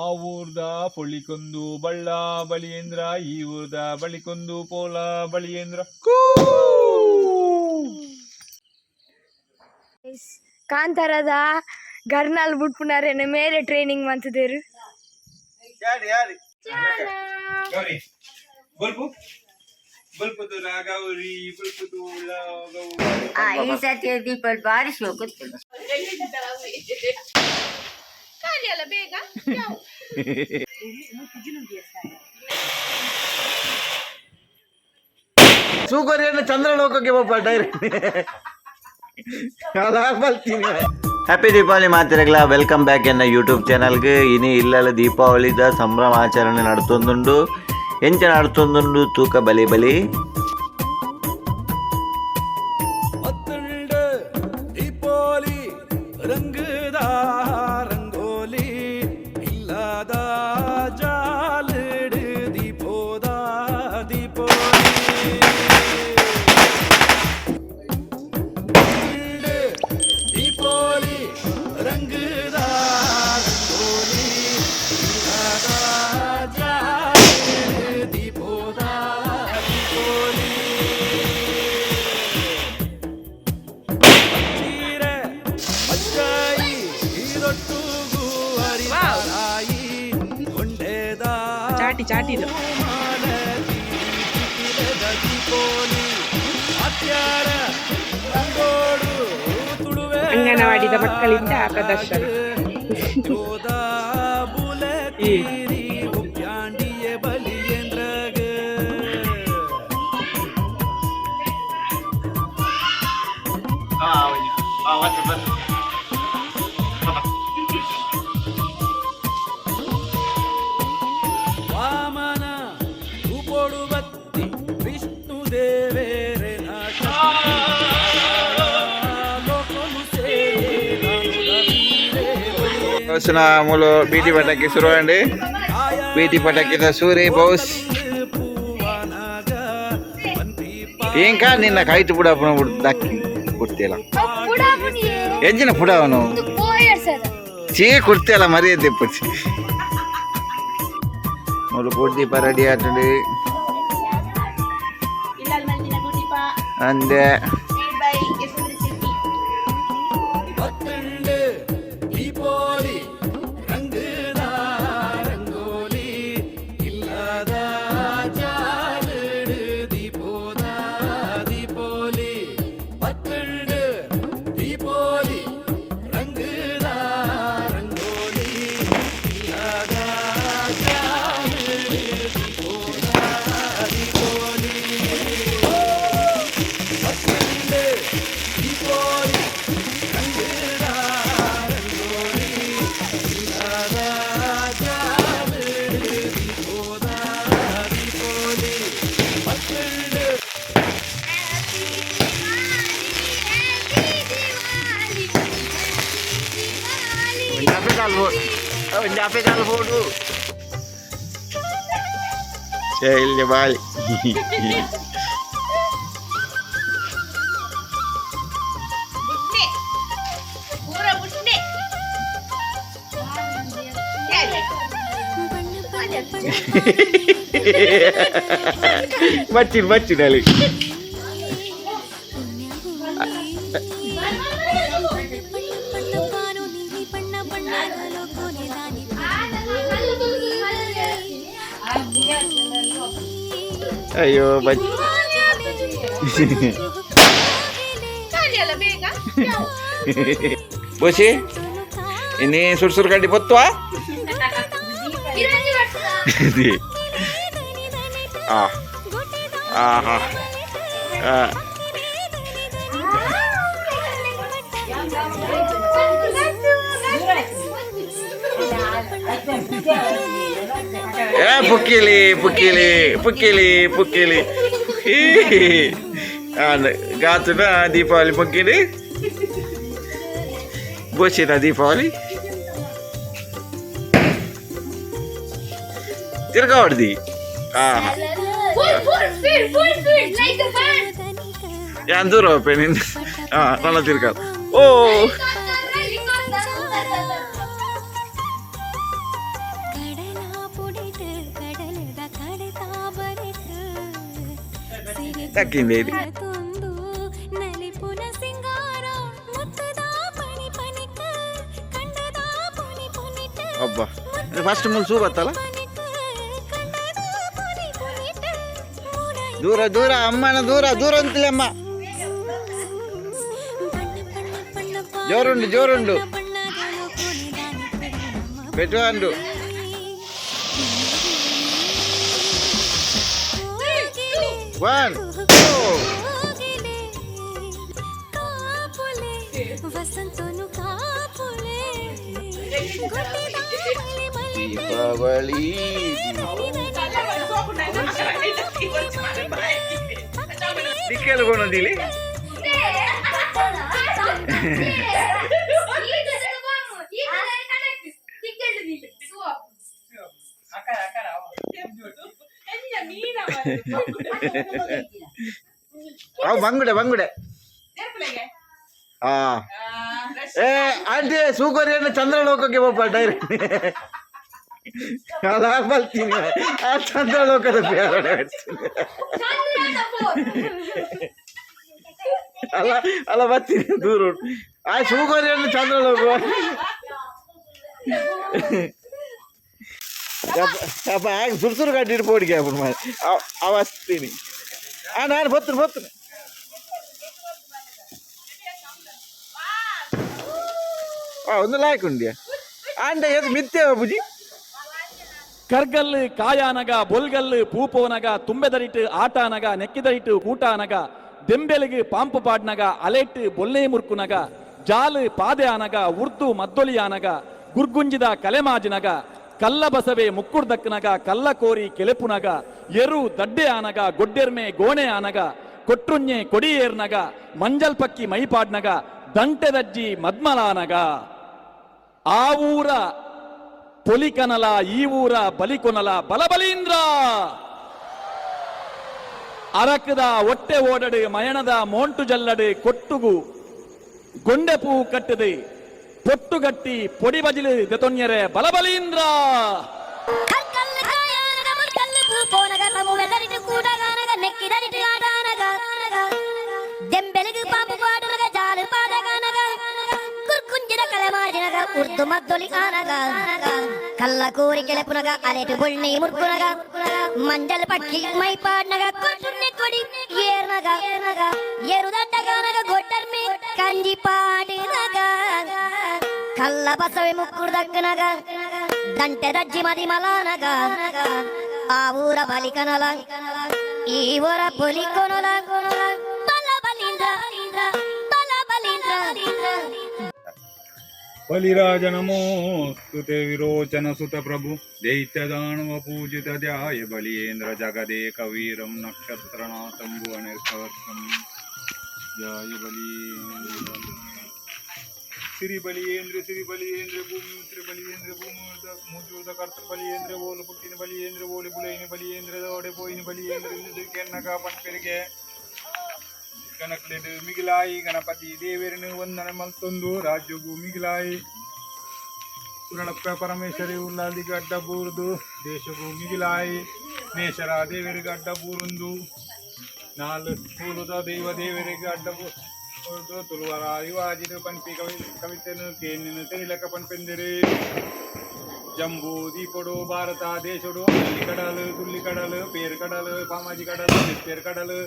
ಆ ಊರ್ದ ಪೊಳಿಕೊಂದು ಬಳ್ಳ ಬಳಿಯೇಂದ್ರ, ಈ ಊರ್ದ ಬಳಿಕೊಂದು ಪೋಲ ಬಳಿಯೇಂದ್ರ. ಕಾಂತಾರದ ಗರ್ನಾಲ್ ಬುಡ್ಪುನಾರೇನೆ ಮೇರೆ ಟ್ರೈನಿಂಗ್ ಮಂತದೇರು. ಗೌರಿ ಬಲ್ಪು ಬಲ್ಪು ಗೌರಿ ಬಲ್ಪು. ಆ ಈ ಸತಿ ದೀಪಾವಳಿ ಭಾರಿ ಶೋಕ. ಸೂಕರಿಯನ್ನು ಚಂದ್ರಲೋಕಕ್ಕೆ ಹೋಗ್ಬ ಡೈರೆಕ್ಟ್ ಬಲ್ತೀನಿ. ಹ್ಯಾಪಿ ದೀಪಾವಳಿ ಮಾತಿರಗ್ಲ. Welcome back ಎನ್ನ ಯೂಟ್ಯೂಬ್ ಚಾನಲ್ಗೆ. ಇನಿ ಇಲ್ಲಲ ದೀಪಾವಳಿದ ಸಂಭ್ರಮಾಚರಣೆ ನಡ್ತೊಂದುಂಡು. ಎಂಚ ನಡ್ತೊಂದುಂಡು ತೂಕ ಬಲಿ ಬಲಿ. ದೀಪಾವಳಿ ರಂಗದ ರಂಗೋಲಿ ಇಲ್ಲದ ಜಾಲಿಡು ದೀಪೋದ ದೀಪೋಲಿ. ದೀಪಾವಳಿ ರಂಗದ ರಂಗೋಲಿ ಇಲ್ಲದ ಜಾಲಿಡು ದೀಪೋದ ದೀಪೋಲಿ. ಚೀರೆ ಮಜ್ಜಾಯಿ ಈರೊಟ್ಟುಗೂ ಅರಿತಾಯಿ ಕೊಂಡೆದ ಚಾಟಿ ಚಾಟಿ ಇದು. ದೀಪೋಲಿ ಅತ್ಯಾರ ರಂಗೋಡು ತುಳುವೆ. ಅಂಗನವಾಡಿದ ಮಕ್ಕಳಿಂದ ಪ್ರದರ್ಶನ. ಜೋದ ಬುಲೆ ತೀರಿ ಉಪ್ಯಾಂಡಿಯ ಬಲಿಯೇಂದ್ರಗ. ವಾಮನ ರೂಪೋಡು ಬತ್ತಿ ವಿಷ್ಣು ದೇವೇರೆನ ಲೋಕನು ಸೇರಿ. ಮೂಲು ಬೀಟಿ ಪಟಾಕಿ ಶುರು ಅಂడి. ಬೀಟಿ ಪಟಾಕಿದ ಸೂರಿ ಬೌಸ್. ಪೂವನಾಗ ಪಂಪಿ. ఇంకా నిన్న కైట్ ಪುಡ ದಕ್ಕಿ ಕುರ್ತಿಯಲ್ಲ ಎಂಜಿನ ಪುಡ ಅವನು. ಪೋಯರ್ ಸರ್. ಚೀ ಕುರ್ತಿಯಲ್ಲ ಮರ್ಯಾದೆ ಪುಡ್ಸಿ. ಮೂಲು ದೀಪ ರೆಡಿ ಆತಂడి. ಅಂದೆ. பத்துண்டு தீபாவளி ரங்குதா ரங்கோலி இல்லாத ஜாலிடு தீபோதா தீபோலி. பத்துண்டு தீபாவளி ரங்குதா ரங்கோலி இல்லாத ஜாலிடு தீபோதா தீபோலி. பத்துண்டு தீபாவளி ரங்குதா ரங்கோலி இல்லாத ஜாலிடு தீபோதா தீபோலி. பத்துண்டு. ಒಂಜಾಪೆ ಕಾಲು ಫೋಟು ಶೈಲ್ಯ ಬಾಳಿ. ಬಚ್ಚಿನ ಬಚ್ಚಿನ ಅಲ್ಲಿ. ಅಯ್ಯೋ ಬಚ್. ಬೋಸಿ ಇನ್ನೇ ಸುರ್ ಸುರ್ ಗಡ್ಡಿ ಬತ್ತುವಾ. ಆ ಆಹಾ ಆ. ಏ ಪುಕ್ಕಿಲಿ ಪುಕ್ಕಿಲಿ ಪುಕ್ಕಿಲಿ ಪುಕ್ಕಿಲಿ ಗಾತುನ ದೀಪಾವಳಿ ಪುಕ್ಕಿಲಿ ಬೋಸಿನ ದೀಪಾವಳಿ ತಿರ್ಗಾ ಹೊಡ್ದಿ ಆಹಾ. Full, full speed, full speed, like a fan. ಯಾನ್ ದೂರ ಹೋಗ್ಪೆ ನಿನ್ನ. ಹಾ ನನ್ನ ತಿರ್ಗಾ ಓ. ತಕ್ಕಿಂದೆ ಇದು. ಅಬ್ಬಾ, ಫಸ್ಟ್ ಮುಲ್ ಸೂ ಬತ್ತಲ್ಲ. ದೂರ ದೂರ ಅಮ್ಮನ, ದೂರ ದೂರ ಅಂತಿಲ್ಲ ಅಮ್ಮ. ಜೋರುಂಡು ಜೋರುಂಡು ಪೆಟ್ವಾಂಡು. 1, 2. ದೀಪಾವಳಿ. ದಿಕ್ಕೆಲ್ಲ ಕೊನೊಂದಿಲಿ. ಅವು ಬಂಗುಡೆ ಬಂಗುಡೆ. ಹಾ, ಏ ಆಂಟಿ, ಸೂಕೋರಿಯನ್ನು ಚಂದ್ರಲೋಕಕ್ಕೆ ಹೋಗ ಡೈರೆಕ್ಟ್. ಅಲ್ಲ ಬರ್ತೀನಿ, ಆ ಚಂದ್ರಲೋಕದ ಬೇರೆ. ಅಲ್ಲ ಅಲ್ಲ, ಬರ್ತೀನಿ ದೂರ. ಆ ಸೂಕೋರಿಯನ್ನು ಚಂದ್ರಲೋಕ. ಅಪ್ಪ ಆಗ ಸುರು ಸುರು ಕಟ್ಟಿಟ್ಟು ಪೋಡಿಗೆ ಅప్పుడు ಅವಸ್ತೀನಿ. ಆ ನಾನು ಬರ್ತೇನೆ ಬರ್ತೇನೆ. ಆ ಒಂದು ಲಾಯ್ಕ್ ಉಂಡಿಯ ಆಂಡ ಏದು ಮಿತ್ತೆ ಬುಜಿ. ಕರ್ಗಲ್ಲು ಕಾಯಾನಗ, ಬೊಲ್ಗಲ್ಲು ಪೂಪೋನಗ, ತುಂಬೆದರಿಟ್ಟು ಆಟಾನಗ, ನೆಕ್ಕಿದರಿಟ್ಟು ಕೂಟಾನಗ, ದೆಂಬೆಲಿಗೆ ಪಾಂಪು ಪಾಡ್ನಗ, ಅಲೆಟ್ಟು ಬೊಲ್ಲೆ ಮುರ್ಕುನಗ, ಜಾಲು ಪಾದೆ ಆನಗ, ಉರ್ದು ಮದ್ದೊಲಿ ಆನಗ, ಗುರ್ಗುಂಜಿದ ಕಲೆಮಾಜಿನಗ, ಕಲ್ಲ ಬಸವೆ ಮುಕ್ಕುರ್ದಕ್ಕನಗ, ಕಲ್ಲ ಕೋರಿ ಕೆಲೆಪುನಗ, ಎರು ದಡ್ಡೆ ಆನಗ, ಗೊಡ್ಡೆರ್ಮೆ ಗೋಣೆ ಆನಗ, ಕೊಟ್ರುಂಜೆ ಕೊಡಿಯೇರ್ನಗ, ಮಂಜಲ್ ಪಕ್ಕಿ ಮೈಪಾಡ್ನಗ, ದಂಟೆದಜ್ಜಿ ಮದ್ಮಲಾನಗ, ಆ ಊರ ಪೊಲಿಕನಲ, ಈ ಊರ ಬಲಿಕೊನಲ, ಬಲಬಲೀಂದ್ರ ಅರಕದ ಒಟ್ಟೆ ಓಡಡು, ಮಯಣದ ಮೋಂಟು ಜಲ್ಲಡು, ಕೊಟ್ಟುಗು ಗೊಂಡೆ ಪೂ ಕಟ್ಟದೆ, ಪೊಟ್ಟುಗಟ್ಟಿ ಪೊಡಿ ಬಜಿಲು ದೆತೊನ್ಯರೆ ಬಲಬಲೀಂದ್ರ. ಉರ್ದು ಮದ್ದೊಲಿ ಆನಗ, ಕಲ್ಲ ಕೋರಿ ಕೆಳಪುನಗ, ಅಲೆಟು ಬೊಳ್ಳಿ ಮುರ್ಕುನಗ, ಮಂಜಲ್ ಪಕ್ಕಿ ಮೈ ಪಾಡ್ನಗ, ಕೊಟ್ಟುನ್ನೆ ಕೊಡಿ ಏರ್ನಗ, ಏರುದಡ್ಡಗಾನಗ, ಗೊಡ್ಡರ್ಮೆ ಕಂಜಿ ಪಾಡಿನಗ, ಕಲ್ಲ ಬಸವೆ ಮುಕ್ಕುರ್ದಕ್ಕನಗ, ದಂಟೆ ದಜ್ಜಿ ಮದಿ ಮಲಾನಗ, ಆ ಊರ ಬಲಿಕನಲ, ಈ ಊರ ಪೊಲಿ ಕೊನಲ, ಬಲ ಬಲೀಂದ್ರ ಬಲ ಬಲೀಂದ್ರ. ಬಲಿರಾಜ ನಮೋಸ್ತುತೆ ವಿರೋಚನ ಸುತ ಪ್ರಭು ದೈತ್ಯ ದಾನವ ಪೂಜಿತ ಧ್ಯಾಯ ಬಲಿಯೇಂದ್ರ ಜಗದೇಕ ವೀರಂ ನಕ್ಷತ್ರನಾಥಂ ಭುವನೇಶ್ವರಂ. ಜಯ ಬಲಿಯೇಂದ್ರ, ಸಿರಿ ಬಲಿಯೇಂದ್ರ, ಸಿರಿ ಬಲಿಯೇಂದ್ರ, ಭೂಮಿ ಬಲಿಯೇಂದ್ರ, ಭೂಮಿ ಮೂಜೂದ ಕರ್ತ ಬಲಿಯೇಂದ್ರ, ಓಲು ಪುಟ್ಟಿನ ಬಲಿಯೇಂದ್ರ, ಓಲಿ ಪುಲೈನ ಬಲಿಯೇಂದ್ರ, ಓಡೆ ಪೋಯಿನ ಬಲಿಯೇಂದ್ರ ಇಂದು ಕೆನ್ನಗ ಪಟ್ಪೆರಿಗೆ ಗಣಕ್ಲೆಡ್ ಮಿಗಿಲಾಯಿ ಗಣಪತಿ ದೇವೆರನು ವಂದನೆ ಮಲ್ತೊಂದು ರಾಜ್ಯಗು ಮಿಗಿಲಾಯಿ ಪುರಳಪ್ಪ ಪರಮೇಶ್ವರಿ ಉಲ್ಲಾದಿ ಅಡ್ಡ ಬೂರ್ದು ದೇಶಗು ಮಿಗಿಲಾಯಿ ನೇಶರ ದೇವರಿಗೆ ಅಡ್ಡ ಬೂರುಂದು ನಾಲ್ ಪೂಲುದ ದೈವ ದೇವರಿಗೆ ಅಡ್ಡ ಬೂರ್ದು ತುಳುವರ ರಿವಾಜಿಡು ಪನ್ಪಿ ಕವಿ ಕವಿತೆನು ಕೇನಿನ ತೆರಿಲಕ ಪನ್ಪೆಂದಿರಿ. ಜಂಬೂ ದೀಪೊಡು ಭಾರತ ದೇಶೊಡು ಅಲ್ಲಿ ಕಡಲು, ತುಲ್ಲಿ ಕಡಲು, ಪೇರು ಕಡಲು, ಪಾಮಾಜಿ ಕಡಲು, ಪೇರು ಕಡಲು,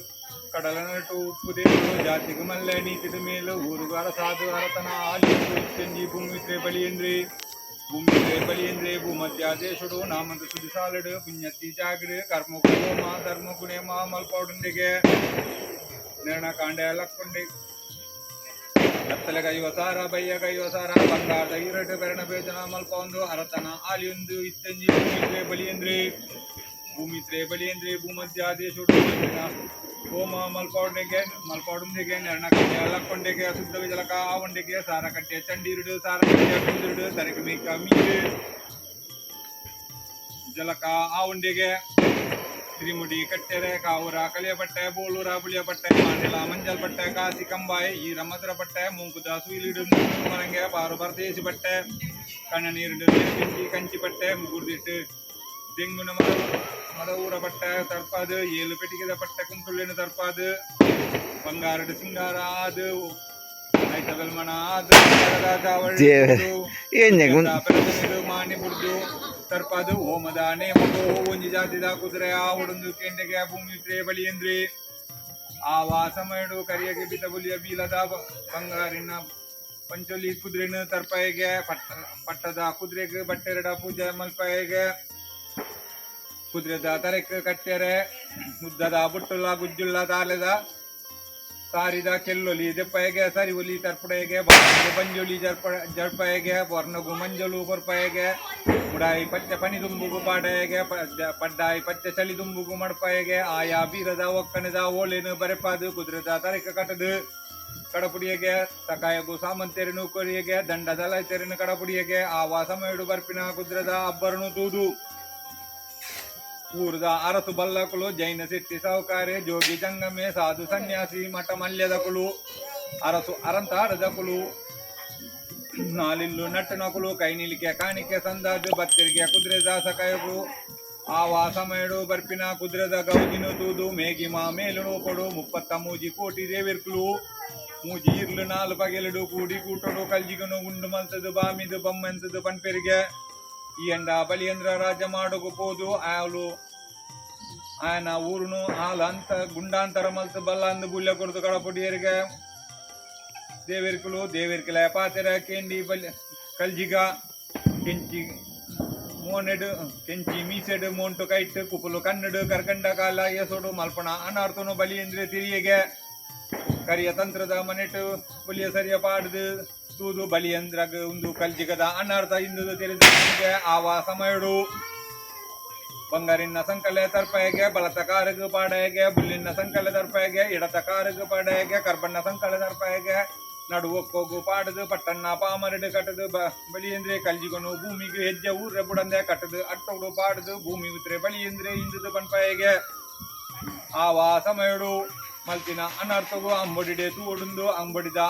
ಕಡಲ ನಟು ಉಪ್ಪು ದೇವರು ಜಾತಿಗೆ ಮಲ್ಲೆ ನೀತಿದ ಮೇಲು ಊರುಗಾರ ಸಾಧು ಅರತನ ಆಲಿಯು ಇತ್ತೆಂಜಿ ಭೂಮಿತ್ರೆ ಬಲಿಯೇಂದ್ರಿ ಭೂಮಿತ್ರೆ ಬಲಿಯೇಂದ್ರಿ. ಭೂಮಧ್ಯ ದೇಶಡು ನಾಮಂತ ಸುದಿ ಸಾಲಡು ಪುಣ್ಯತ್ತಿ ಜಾಗಡು ಕರ್ಮಕು ಹೋಮ ಧರ್ಮ ಗುಣೇಮ ಮಲ್ಪೌಡುಂಡಿಗೆ ನಿರ್ಣ ಕಾಂಡೆ ಲಕ್ಕೊಂಡೆ ಕತ್ತಲೆ ಕೈವಸಾರ ಬಯ್ಯ ಕೈವಸಾರ ಬಂಗಾರದ ಈರಟು ಬೆರಣ ಬೇಜನ ಮಲ್ಪೊಂದು ಅರತನ ಆಲಿಯೊಂದು ಇತ್ತೆಂಜಿ ಭೂಮಿತ್ರೆ ಬಲಿಯೇಂದ್ರಿ ಭೂಮಿತ್ರೆ ಬಲಿಯೇಂದ್ರಿ. ಭೂಮಧ್ಯ ದೇಶುಡು ಹೋಮ ಮಲ್ಪೌಂಡಿಗೆ ಮಲ್ಪೌಡುಂದಿಗೆ ನೆರಣ ಕಟ್ಟೆ ಲಕ್ಕೊಂಡೆಗೆ ಶುದ್ಧ ವಿಜಲಕ ಆವಂಡಿಗೆ ಸಾರ ಕಟ್ಟೆ ಚಂಡೀರುಡು ಸಾರ ಕಟ್ಟೆ ಕುಂದಿರುಡು ತರಕ ಮೇಕ ಮೀರು ಜಲಕ ಆವಂಡಿಗೆ ತಿರಿಮುಡಿ ಕಟ್ಟೆರೆ ಕಾವುರ ಕಲಿಯ ಬಟ್ಟೆ ಬೋಳೂರ ಪುಳಿಯ ಬಟ್ಟೆ ಮಾಂಡೆಲ ಮಂಜಲ್ ಬಟ್ಟೆ ಕಾಸಿ ಕಂಬಾಯಿ ಈ ರಮದ್ರ ಬಟ್ಟೆ ಮೂಂಕುದ ಸುಯಿಲಿಡು ಮರಂಗೆ ಬಾರು ಪರದೇಶಿ ಬಟ್ಟೆ ಕಣ್ಣ ನೀರು ಬಿಂಜಿ ಕಂಚಿ ಬಟ್ಟೆ ಮುಗುರ್ದಿಟ್ಟು ದೆಂಗುನ ಮದ ಮದ ಊರ ಪಟ್ಟ ತರ್ಪಾದು ಏಳು ಪೆಟ್ಟಿಗೆದ ಪಟ್ಟ ಕುಂಟುಳ್ಳಿನ ತರ್ಪಾದು ಬಂಗಾರಡು ಸಿಂಗಾರ ಆದು ಐತ ಬೆಲ್ಮಣ ಆದು ಏಂಜ ಗುಂಡ್ ಮಾಣಿ ಬುಡ್ದು ತರ್ಪಾದು ಹೋಮದ ನೇಮಗು ಒಂಜಿ ಜಾತಿದ ಕುದುರೆ ಆ ಉಡುಂದು ಕೆಂಡೆಗೆ ಭೂಮಿ ತ್ರೇ ಬಲಿಯಂದ್ರಿ ಆ ವಾಸಮಯಡು ಕರಿಯಗೆ ಬಿತ ಬುಲಿಯ ಬೀಲದ ಬಂಗಾರಿನ ಪಂಚೊಲಿ ಕುದುರೆನು ತರ್ಪಾಯಿಗೆ ಪಟ್ಟ ಪಟ್ಟದ ಕುದುರೆಗೆ ಬಟ್ಟೆರಡ ಪೂಜೆ ಮಲ್ಪಾಯಿಗೆ ಕುದುರೆದ ತರೆಕ್ ಕಟ್ಟೆರೆ ಉದ್ದದ ಬುಟ್ಟುಲ್ಲ ಗುಜ್ಜುಲ್ಲ ತಾಲೆದ ಸಾರಿದ ಕೆಲ್ಲೊಲಿ ದೆಪ್ಪಯಗೆ ಸರಿ ಒಲಿ ತರ್ಪಡೆಗೆ ಬಂಜೊಲಿ ಜರ್ಪ ಜರ್ಪಯಗೆ ವರ್ಣಗು ಮಂಜಲು ಕೊರ್ಪಯಗೆ ಮುಡಾಯಿ ಪಚ್ಚೆ ಪನಿ ದುಂಬುಗು ಪಾಡಯಗೆ ಪಡ್ಡಾಯಿ ಪಚ್ಚೆ ಚಳಿ ದುಂಬುಗು ಮಡ್ಪಯಗೆ ಆಯಾ ಬೀರದ ಒಕ್ಕಣದ ಓಲೆನು ಬರೆಪಾದು ಕುದುರೆದ ತರೆಕ ಕಟದು ಕಡಪುಡಿಯಗೆ ಸಕಾಯಗು ಸಾಮಂತೆರನು ಕೊರಿಯಗೆ ದಂಡದ ಲೈತೆರನು ಕಡಪುಡಿಯಗೆ ಆವಾ ಸಮಯಡು ಬರ್ಪಿನ ಕುದುರೆದ ಅಬ್ಬರನು ತೂದು ಊರದ ಅರಸು ಬಲ್ಲಕುಲು ಜೈನ ಶೆಟ್ಟಿ ಸಾಹುಕಾರೆ ಜೋಗಿ ಜಂಗಮೆ ಸಾಧು ಸನ್ಯಾಸಿ ಮಠ ಮಲ್ಯದಕುಲು ಅರಸು ಅರಂತಾರದಕುಲು ನಾಲಿಲ್ಲು ನಟ್ಟನಕುಲು ಕೈ ನಿಲಿಕೆ ಕಾಣಿಕೆ ಸಂದಾಜು ಬತ್ತಿರಿಗೆ ಕುದುರೆದ ಸಕಾಯಗು ಆವಾ ಸಮಯಡು ಬರ್ಪಿನ ಕುದುರೆದ ಗೌಜಿನು ತೂದು ಮೇಗಿಮ ಮೇಲುನು ಕೊಡು 33 ಕೋಟಿ ದೇವಿರ್ಕುಲು ಮೂಜಿ ಇರ್ಲು ನಾಲು ಪಗೆಲುಡು ಕೂಡಿ ಕೂಟಡು ಕಲ್ಜಿಗನು ಉಂಡು ಮಲ್ತದು ಬಾಮಿದು ಬಮ್ಮೆಂತದು ಪನ್ಪೆರಿಗೆ ಈ ಅಂಡ ಬಲಿಯಂದ್ರ ರಾಜ ಮಾಡುಗು ಪೋದು ಆಲು ಆಯನ ಊರುನು ಆಲ ಅಂತ ಗುಂಡಾಂತರ ಮಲ್ತು ಬಲ್ಲ ಅಂದು ಬುಲ್ಯ ಕೊಡ್ದು ಕಡಪುಡಿಯರಿಗೆ ದೇವಿರ್ಕುಲು ದೇವಿರ್ಕುಲ ಪಾತೆರ ಕೇಂಡಿ ಬಲ್ ಕಲ್ಜಿಗ ಕೆಂಚಿ ಮೋನೆಡು ಕೆಂಚಿ ಮೀಸೆಡು ಮೋಂಟು ಕೈಟ್ ಕುಪುಲು ಕನ್ನಡು ಕರ್ಕಂಡ ಕಾಲ ಏಸೋಡು ಮಲ್ಪಣ ಅನಾರ್ತನು ಬಲಿಯಂದ್ರೆ ತಿರಿಯಗೆ ಕರಿಯ ತಂತ್ರದ ಮನೆಟು ಬಲಿಯ ಸರಿಯ ಪಾಡ್ದು ತೂದು ಬಲಿಯಂದ್ರಗ ಉಂದು ಕಲ್ಜಿಗದ ಅನಾರ್ಥ ಇಂದುದು ತಿಳಿದ ಆವಾ ಸಮಯಡು ಬಂಗಾರಿನ ಸಂಕಲೆ ತರ್ಪಯಗೆ ಬಲತ ಕಾರುಗು ಪಾಡಯಗೆ ಬುಲ್ಲಿನ ಸಂಕಲೆ ತರ್ಪಯಗೆ ಎಡತ ಕಾರುಗು ಪಾಡಯಗೆ ಕರ್ಬಣ್ಣ ಸಂಕಲೆ ತರ್ಪಯಗೆ ನಡುವಕ್ಕೋಗು ಪಾಡದು ಪಟ್ಟಣ್ಣ ಪಾಮರಡು ಕಟ್ಟದು ಬಲಿಯಂದ್ರೆ ಕಲ್ಜಿಗನು ಭೂಮಿಗೆ ಹೆಜ್ಜೆ ಊರ್ರೆ ಬುಡಂದೆ ಕಟ್ಟದು ಅಟ್ಟೋಡು ಪಾಡದು ಭೂಮಿ ಉತ್ರೆ ಬಲಿಯಂದ್ರೆ ಇಂದುದು ಪನ್ಪಯಗೆ ಆವಾ ಸಮಯಡು ಮಲ್ತಿನ ಅನರ್ಥಗು ಅಂಬಡಿಡೆ ತೂಡುಂದು ಅಂಬಡಿದ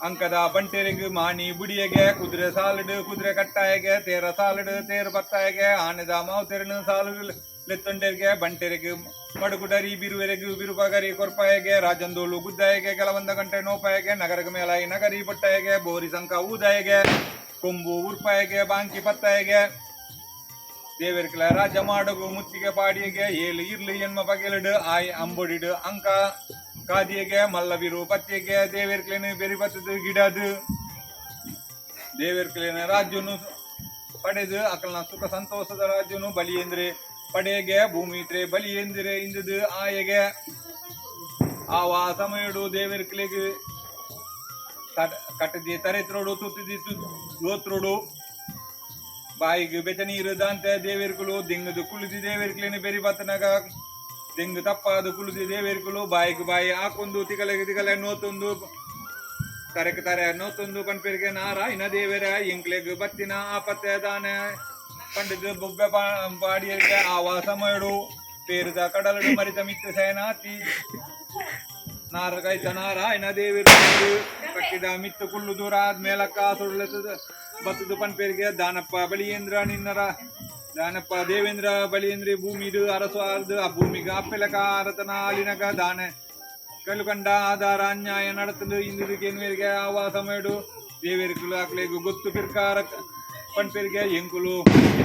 ಅಂಕದ ಬಂಟೆರೆಗ್ ಮಾಣಿ ಬುಡಿಯಗೆ ಕುದುರೆ ಸಾಲುಡು ಕುದುರೆ ಕಟ್ಟಾಯಗೆ ತೇರ ಸಾಲುಡು ತೇರು ಬತ್ತಾಯಗೆ ಆನೆದ ಮಾವುತೆರನು ಸಾಲು ಲೆತ್ತೊಂಡೆರ್ಗೆ ಬಂಟೆರೆಗ್ ಮಡುಗುಡರಿ ಬಿರುವೆರೆಗ್ ಬಿರುಬಗರಿ ಕೊರ್ಪಾಯಗೆ ರಾಜಂದೋಲು ಗುದ್ದಾಯಗೆ ಕೆಲವೊಂದ ಗಂಟೆ ನೋಪಾಯಗೆ ನಗರಗ ಮೇಲಾಯಿ ನಗರಿ ಬೊಟ್ಟಾಯಗೆ ಬೋರಿ ಸಂಕ ಊದಾಯಗೆ ಕೊಂಬು ಉರ್ಪಾಯಗೆ ಬಾಂಕಿ ಪತ್ತಾಯಗೆ ದೇವರ್ಕಲ ರಾಜ ಮಾಡಗು ಮುತ್ತಿಗೆ ಪಾಡಿಯಗೆ ಏಳು ಇರ್ಲು ಎನ್ಮ ಬಗೆಲಡು ಆಯ್ ಅಂಬೊಡಿಡು ಅಂಕ ಕಾದಿಯಗೆ ಮಲ್ಲಬಿರು ಪತ್ತಿಗೆ ದೇವರ್ಕಲೇನು ಬೆರಿ ಬತ್ತದು ಗಿಡದು ದೇವರ್ಕಲೇನ ರಾಜ್ಯನು ಪಡೆದು ಅಕಲ್ನ ಸುಖ ಸಂತೋಷದ ರಾಜ್ಯನು ಬಲಿಯೇಂದ್ರೆ ಪಡೆಯಗೆ ಭೂಮಿ ಇತ್ರೆ ಬಲಿಯೇಂದ್ರೆ ಇಂದುದು ಆಯಗೆ ಆವಾ ಸಮಯಡು ದೇವರ್ಕಲೆಗ್ ಕಟ್ಟದಿ ತರೆತ್ರೋಡು ತುತ್ತಿದಿ ದೋತ್ರೋಡು ಬಾಯಿಗೆ ಬೆಚ ನೀರು ದಾಂತೆ ದೇವೇರ್ಕುಲು ದಿಂಗದು ಕುಳಿದಿ ದೇವೇರ್ಕುಲೇನು ಬೆರಿ ಬತ್ತನಾಗ ದೆಂಗು ತಪ್ಪಾದು ಕುಳಿದಿ ದೇವೇರ್ಕುಲು ಬಾಯಿಗೆ ಬಾಯಿ ಹಾಕೊಂದು ತಿಗಲೆಗೆ ತಿಗಲೆ ನೋತೊಂದು ತರೆಕ್ ತರೆ ನೋತೊಂದು ಪನ್ಪೆರ್ಗೆ ನಾರಾಯಣ ದೇವರ ಎಂಕ್ಲೆಗ್ ಬತ್ತಿನ ಆಪತ್ತೆ ದಾನೆ ಪಂಡದು ಬೊಬ್ಬೆ ಪಾಡಿಯರ್ಗೆ ಆವಾ ಸಮಯಡು ಪೇರುದ ಕಡಲಡು ಮರಿತ ಮಿತ್ತ ಸೇನಾತಿ ನಾರಗೈತ ನಾರಾಯಣ ದೇವರು ಕಟ್ಟಿದ ಮಿತ್ತು ಕುಳ್ಳು ದೂರ ಮೇಲಕ್ಕ ಸುರುಳೆತದ ಬತ್ತದ ಪನ್ಪೇರಿಗೆ ದಾನಪ್ಪ ಬಲಿಯೇಂದ್ರ ನಿನ್ನರ ದಾನಪ್ಪ ದೇವೇಂದ್ರ ಬಲಿಯೇಂದ್ರ ಭೂಮಿದು ಅರಸು ಆರ್ದು ಆ ಭೂಮಿಗೆ ಅಪ್ಪೆಲಕ ಆರತನ ಆಲಿನಕ ದಾನೆ ಕಲ್ಲು ಆಧಾರ ಅನ್ಯಾಯ ನಡತದು ಇಂದಿಗೆ ಆವಾ ಸಮಯಡು ದೇವೇರ್ಕುಲು ಅಕ್ಲೆಗ್ ಗೊತ್ತು ಪಿರ್ಕಾರ ಪನ್ಪೆರ್ಗೆ ಎಂಕುಲು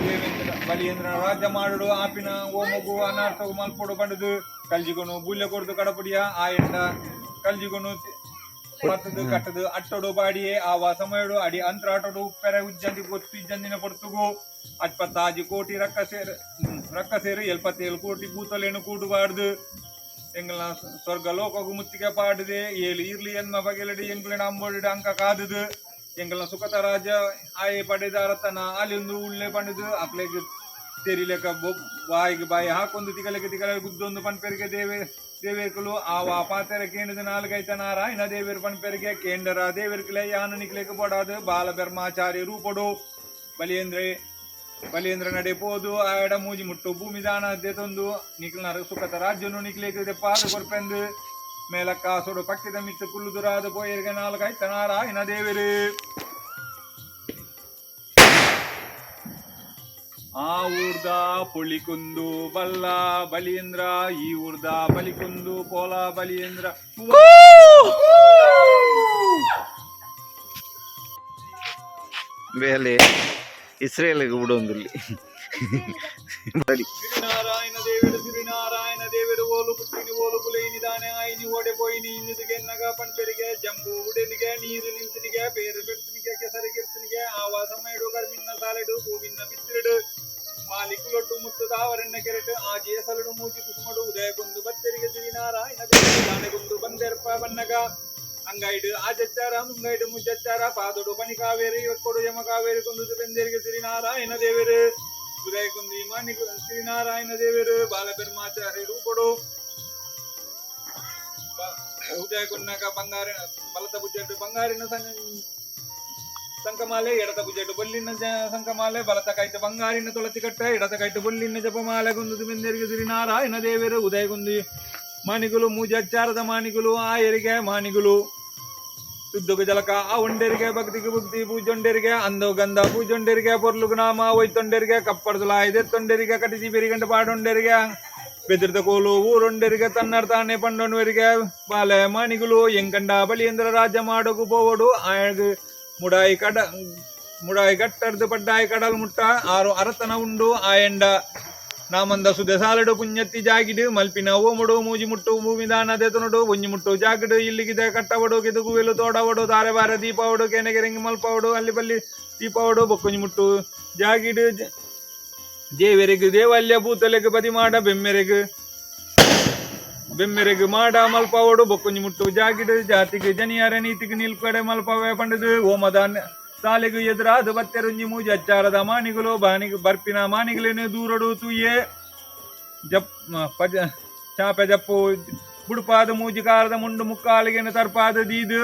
ದೇವೇಂದ್ರ ಬಲಿಯೇಂದ್ರ ರಾಜ್ಯ ಮಾಡುಡು ಆಪಿನ ಓಮಗು ಅನಾರ್ಥಗು ಮಲ್ಪೊಡು ಪಂಡುದು ಕಲ್ಜಿಗೊನು ಬೂಲ್ಯ ಕೊರ್ದು ಕಡಪುಡಿಯ ಆಯಂಡ ಕಲ್ಜಿಗೊನು ಪತ್ತದು ಕಟ್ಟದು ಅಟ್ಟೊಡು ಬಾಡಿಯೇ ಆವ ಸಮಯಡು ಅಡಿ ಅಂತ್ರಾಟೊಡು ಉಪ್ಪೆರೆ ಉಜ್ಜಂದಿ ಗೊತ್ತು ಇಜ್ಜಂದಿನ ಪೊರ್ತುಗು 56 ಕೋಟಿ ರಕ್ಕ ಸೇರು ರಕ್ಕ ಸೇರು 77 ಕೋಟಿ ಭೂತಲೇನು ಕೂಡುಬಾರ್ದು ಎಂಗಲ್ನ ಸ್ವರ್ಗ ಲೋಕಗು ಮುತ್ತಿಗೆ ಪಾಡುದೆ ಏಳು ಇರ್ಲಿ ಎನ್ಮ ಬಗೆಲಡಿ ಎಂಗ್ಲಿನ ಅಂಬೋಡಿಡ ಅಂಕ ಕಾದುದು ಎಂಗಲ್ನ ಸುಖತ ರಾಜ ಆಯೆ ಪಡೆದ ರತನ ಅಲ್ಲಿಂದು ಉಳ್ಳೆ ಪಂಡುದು ಅಕ್ಲೆಗ್ ತೆರಿಲೆಕ ಬಾಯಿಗೆ ಬಾಯಿ ಹಾಕೊಂದು ತಿಗಲೆಗೆ ತಿಗಲೆ ಗುದ್ದೊಂದು ಪನ್ಪೆರಿಗೆ ದೇವೆ ದೇವೇರ್ಕುಲು ಆವಾ ಪಾತೆರ ಕೇಂದ್ರದ ನಾಲ್ಕೈತ ನಾರಾಯಣ ದೇವೇರ್ ಪನ್ಪೆರಿಗೆ ಕೇಂದ್ರ ದೇವೇರ್ಕುಲೆ ಯಾನ ನಿಕ್ಲೆಗ್ ಬೊಡಾದು ಬಾಲ ಬ್ರಹ್ಮಾಚಾರಿ ರೂಪೊಡು ಬಲಿಯೇಂದ್ರೆ ಬಲಿಯೇಂದ್ರ ನಡೆ ಪೋದು ಆಯಡ ಮೂಜಿ ಮುಟ್ಟು ಭೂಮಿ ದಾನ ದೆತೊಂದು ನಿಕ್ಲ್ನ ಸುಖತ ರಾಜ್ಯನು ನಿಕ್ಲೆಗ್ ದೆಪ್ಪಾದು ಕೊರ್ಪೆಂದು ಮೇಲಕ್ಕ ಸುಡು ಪಕ್ಕಿದ ಮಿತ್ತು ಕುಲ್ಲು ದುರಾದ ಪೋಯರ್ಗೆ ನಾಲ್ಕೈತ ನಾರಾಯಣ ದೇವರು. ಆ ಊರ್ದ ಪುಳಿಕುಂದು ಬಲ್ಲ ಬಲಿಯೇಂದ್ರ, ಈ ಊರ್ದ ಬಲಿಕುಂದು ಪೋಲ ಬಲಿಯೇಂದ್ರ. ಬೇಲೆ ಇಸ್ರೇಲ್ಗೆ ಬಿಡೊಂದುಲ್ಲಿ. ಶ್ರೀನಾರಾಯಣ ದೇವರು, ಶ್ರೀನಾರಾಯಣ ದೇವರು, ಓಲು ಪುಟ್ಟಿನಿ ಓಲು ಪುಲೈನಿ ದಾನೆ ಆಯಿನಿ ಓಡೆ ಪೋಯಿನಿ ಇನ್ನಿದುಗೆ ನಗ ಪಂಪೆರಿಗೆ ಜಂಬು ಉಡೆನಿಗೆ ನೀರು ನಿಲ್ತಿನಿಗೆ ಪೇರು ಪೆರ್ತನಿಗೆ ಕೆಸರು ಕಿರ್ತನಿಗೆ ಆವ ಸಮಯಡು ಕರ್ಮಿನ್ನ ಸಾಲೆಡು ಹೂವಿನ ಬಿತ್ತಿರಡು ಮಾಲಿಕುಲೊಟ್ಟು ಮುತ್ತು ತಾವರಣ್ಣ ಕೆರೆಟು ಆಜಿಯ ಸಲಡು ಮೂಜಿ ಕುಸುಮಡು ಉದಯಗೊಂದು ಬತ್ತೆರಿಗೆ ಶ್ರೀನಾರಾಯಣ ದೇವರು ದಾನೆಗೊಂದು ಬಂದೆರ್ಪ ಬನ್ನಗ ಅಂಗೈಡು ಆಜಚ್ಚಾರ ಮುಂಗೈಡು ಮುಜ್ಜಚ್ಚಾರ ಪಾದೊಡು ಪನಿ ಕಾವೇರಿ ಕೊಡು ಯಮ ಕಾವೇರಿ ಕೊಂದು ಬೆಂದೆರಿಗೆ ಶ್ರೀನಾರಾಯಣ ದೇವರು ಉದಯಕುಂದಿ ಮಾನಿಕ ಶ್ರೀನಾರಾಯಣ ದೇವರು ಬಾಲಬೆರ್ಮಾಚಾರ್ಯ ರೂಪಡು ಉದಯಕುನ್ನಗ ಬಂಗಾರ ಬಲತ ಬುಜ್ಜಟ್ಟು ಬಂಗಾರಿನ ಸಂಕಮಾಲೆ, ಎಡತ ಬುಜ್ಜಟ್ಟು ಬೊಲ್ಲಿನ ಸಂಕಮಾಲೆ, ಬಲತ ಕೈತ ಬಂಗಾರಿನ ತುಳಸಿ ಕಟ್ಟ, ಎಡತ ಕೈತ ಬೊಲ್ಲಿನ ಜಪಮಾಲೆ ಗುಂದು ಬೆಂದೆರಿಗೆ ಶ್ರೀನಾರಾಯಣ ದೇವರು ಉದಯಗುಂದಿ ಮಾನಿಗುಲು ಮೂಜಚ್ಚಾರದ ಮಾನಿಗುಲು ಆ ಎರಿಗೆ ಮಾನಿಗುಲು ಶುದ್ಧಗ ಜಲಕ ಆ ಒಂಡೆರಿಗೆ ಭಕ್ತಿಗೆ ಭಕ್ತಿ ಪೂಜೊಂಡೆರಿಗೆ ಅಂದು ಗಂಧ ಪೂಜೊಂಡೆರಿಗೆ ಪೊರ್ಲುಗು ನಾಮ ಒಯ್ತೊಂಡೆರಿಗೆ ಕಪ್ಪಡ್ದುಲ ಐದೆತ್ತೊಂಡೆರಿಗೆ ಕಟಿಸಿ ಬೆರಿಗಂಟ ಪಾಡೊಂಡೆರಿಗೆ ಬೆದಿರ್ದ ಕೋಲು ಊರೊಂಡೆರಿಗೆ ತನ್ನರ್ ತಾನೆ ಪಂಡೊನ್ವರಿಗೆ ಬಾಲೆ ಮಾಣಿಗುಲು ಎಂಕಂಡ ಬಲಿಯೇಂದ್ರ ರಾಜ್ಯ ಮಾಡೋಗು ಪೋವಡು ಆಯಗ್ ಮುಡಾಯಿ ಕಡ ಮುಡಾಯಿ ಗಟ್ಟರ್ದು ಪಡ್ಡಾಯಿ ಕಡಲ್ ಮುಟ್ಟ ಆರು ಅರತನ ಉಂಡು ಆಯಂಡ ನಾಮಂದ ಸುದೆ ಸಾಲಡು ಪುಣ್ಯತ್ತಿ ಜಾಗಿಡು ಮಲ್ಪಿನ ಓಮುಡು ಮೂಜಿ ಮುಟ್ಟು ಭೂಮಿದಾನ ದೆತನುಡು ಒಂಜಿ ಮುಟ್ಟು ಜಾಗಿಡು ಇಲ್ಲಿಗಿದೆ ಕಟ್ಟವಡು ಕೆದುಗುವೆಲು ತೋಡವಡು ತಾರೆ ಬಾರ ದೀಪವಡು ಕೆನೆಗೆರೆಂಗಿ ಮಲ್ಪವಡು ಅಲ್ಲಿ ಬಲ್ಲಿ ದೀಪವಡು ಬೊಕ್ಕೊಂಜಿ ಮುಟ್ಟು ಜಾಗಿಡು ದೇವರಿಗೆ ದೇವಲ್ಯ ಭೂತಲೆಗ್ ಬದಿ ಮಾಡ ಬೆಮ್ಮೆರೆಗ್ ಬೆಮ್ಮೆರೆಗ್ ಮಾಡ ಮಲ್ಪವಡು ಬೊಕ್ಕೊಂಜಿ ಮುಟ್ಟು ಜಾಗಿಡು ಜಾತಿಗೆ ಜನಿಯಾರ ನೀತಿಗೆ ನಿಲ್ಕಡೆ ಮಲ್ಪವೆ ಪಂಡದು ಓಮದ ಸಾಲೆಗು ಎದುರಾದ ಬತ್ತೆರುಂಜಿ ಮೂಜಿ ಅಚ್ಚಾರದ ಮಾನಿಗಳು ಬಾನಿಗೆ ಬರ್ಪಿನ ಮಾನಿಗಳೇನು ದೂರಡು ತೂಯೆ ಜಪ್ ಪಜ ಚಾಪೆ ಜಪ್ಪು ಬುಡುಪಾದ ಮೂಜಿಕಾರದ ಮುಂಡು ಮುಕ್ಕಾಲಿಗೆನು ತರ್ಪಾದ ದೀದು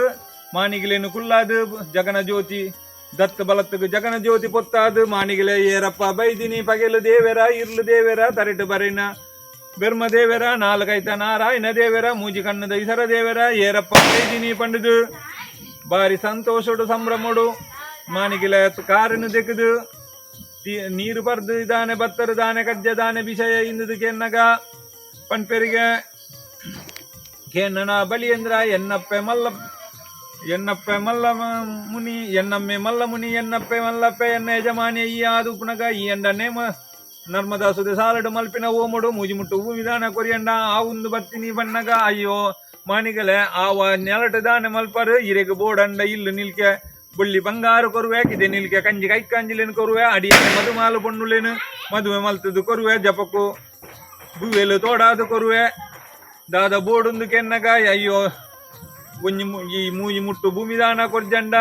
ಮಾನಿಗಲೇನು ಕುಲ್ಲಾದು ಜಗನ ಜ್ಯೋತಿ ದತ್ತ ಬಲತ್ತುಗು ಜಗನ ಜ್ಯೋತಿ ಪೊತ್ತಾದು ಮಾನಿಗಲೇ ಏರಪ್ಪ ಬೈದಿನಿ ಪಗೆಲು ದೇವೆರ ಇರ್ಲು ದೇವೆರ ತರಿಟು ಬರಿನ ಬೆರ್ಮ ದೇವೆರ ನಾಲ್ಕೈತ ನಾರಾಯಣ ದೇವೆರ ಮೂಜಿ ಕಣ್ಣದ ಇಸರ ದೇವೆರ ಏರಪ್ಪ ಬೈದಿನಿ ಪಂಡುದು ಬಾರಿ ಸಂತೋಷಡು ಸಂಭ್ರಮಡು ಮಾನಿಗಿಲ ಕಾರನ್ನು ತೆಗೆದು ನೀರು ಬರ್ದು ದಾನೆ ಬತ್ತರು ದಾನೆ ಕಜ್ಜ ದಾನೆ ವಿಷಯ ಇಂದುದು ಕೆನ್ನಗ ಪನ್ಪೆರಿಗೆ ಕೆನ್ನನ ಬಲಿಯೇಂದ್ರ ಎನ್ನಪ್ಪೆ ಮಲ್ಲ ಎನ್ನಪ್ಪೆ ಮಲ್ಲ ಮುನಿ ಎನ್ನಮ್ಮೆ ಮಲ್ಲ ಮುನಿ ಎನ್ನಪ್ಪೆ ಮಲ್ಲಪ್ಪೆ ಎನ್ನ ಯಜಮಾನಿ ಈ ಆದು ಪುನಗ ಈ ಎಂಡ ನೇಮ ನರ್ಮದಾ ಸುದೆ ಸಾಲಡು ಮಲ್ಪಿನ ಓಮುಡು ಮೂಜಿ ಮುಟ್ಟು ವಿಧಾನ ಕೊರಿಯಂಡ ಆ ಒಂದು ಬತ್ತಿನಿ ಬನ್ನಗ ಅಯ್ಯೋ ಮಾಣಿಗಲೆ ಆವ ನೆಲಟು ದಾನೆ ಮಲ್ಪರು ಇರೆಗ್ ಬೋಡಂಡ ಇಲ್ಲು ನಿಲ್ಕೆ ಬುಳ್ಳಿ ಬಂಗಾರು ಕೊರುವೆ ಕಿದೆ ನಿಲ್ಕೆ ಕಂಜಿ ಕೈ ಕಂಜಿಲೇನು ಕೊರುವೆ ಅಡಿಯ ಮದುಮಾಲು ಪೊಣ್ಣುಲೇನು ಮದುವೆ ಮಲ್ತದು ಕೊರುವೆ ಜಪಕ್ಕು ಗುವೆಲು ತೋಡಾದು ಕೊರುವೆ ದಾದ ಬೋಡುಂದು ಕೆನ್ನಗ ಅಯ್ಯೋ ಒಂಜಿ ಈ ಮೂಜಿ ಮುಟ್ಟು ಭೂಮಿದಾನ ಕೊರ್ಜಂಡ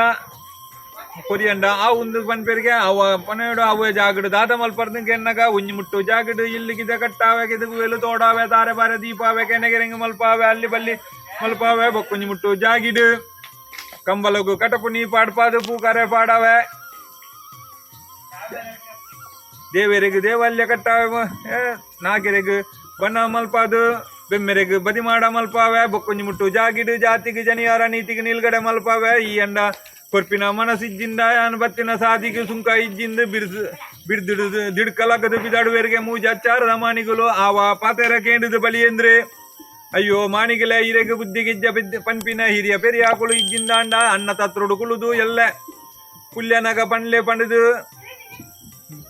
ಕೊರಿಯಂಡ ಆ ಒಂದು ಪನ್ಪೆರಿಗೆ ಅವ ಪನೆಯಡು ಅವ ಜಾಗಡು ದಾದ ಮಲ್ಪರ್ದು ಕೆನ್ನಗ ಒಂಜಿ ಮುಟ್ಟು ಜಾಗಡು ಇಲ್ಲಿಗಿದೆ ಕಟ್ಟಾವೆ ಗೆದುಗುವೆಲು ತೋಡಾವೆ ತಾರೆ ಬಾರೆ ದೀಪಾವೆ ಕೆನೆಗೆರೆಂಗ್ ಮಲ್ಪಾವೆ ಅಲ್ಲಿ ಬಲ್ಲಿ ಮಲ್ಪಾವೆ ಬೊಕ್ಕೊಂಜಿ ಮುಟ್ಟು ಜಾಗಿಡು ಕಂಬಲಗು ಕಟಪುನಿ ಪಾಡ್ಪಾದು ಪೂಕರೆ ಪಾಡವೆ ದೇವರಿಗೆ ದೇವಲ್ಯ ಕಟ್ಟಾವೆ ನಾಗೆರೆಗ್ ಬಣ್ಣ ಮಲ್ಪಾದು ಬೆಮ್ಮೆರೆಗ್ ಬದಿ ಮಾಡ ಮಲ್ಪಾವೆ ಬೊಕ್ಕೊಂಜಿ ಮುಟ್ಟು ಜಾಗಿಡು ಜಾತಿಗೆ ಜನಿಯಾರ ನೀತಿಗೆ ನಿಲ್ಗಡೆ ಮಲ್ಪಾವೆ ಈ ಅಂಡ ಕೊರ್ಪಿನ ಮನಸ್ಸಿಜ್ಜಿಂದ ಯಾನ್ ಬತ್ತಿನ ಸಾದಿಗೆ ಸುಂಕ ಇಜ್ಜಿಂದ ಬಿರ್ದು ಬಿರ್ದಿಡು ದಿಡ್ಕಲಗದು ಬಿದಾಡುವೆರಿಗೆ ಮೂಜ ಅಚ್ಚಾರದ ಮಾನಿಗಳು ಆವ ಪಾತೆರ ಕೇಂದ್ರದ ಬಲಿಯೇಂದ್ರೆ ಅಯ್ಯೋ ಮಾಣಿಗಲ ಹಿರೇಗ ಬುದ್ಧಿಗಿಜ್ಜ ಬಿದ್ದ ಪನ್ಪಿನ ಹಿರಿಯ ಪೆರಿಯಾಕುಳು ಇಜ್ಜಿಂದಾಂಡ ಅನ್ನ ತತ್ರುಡು ಕುಳುದು ಎಲ್ಲ ಪುಲ್ಯನಗ ಪಂಡ್ಲೆ ಪಂಡದು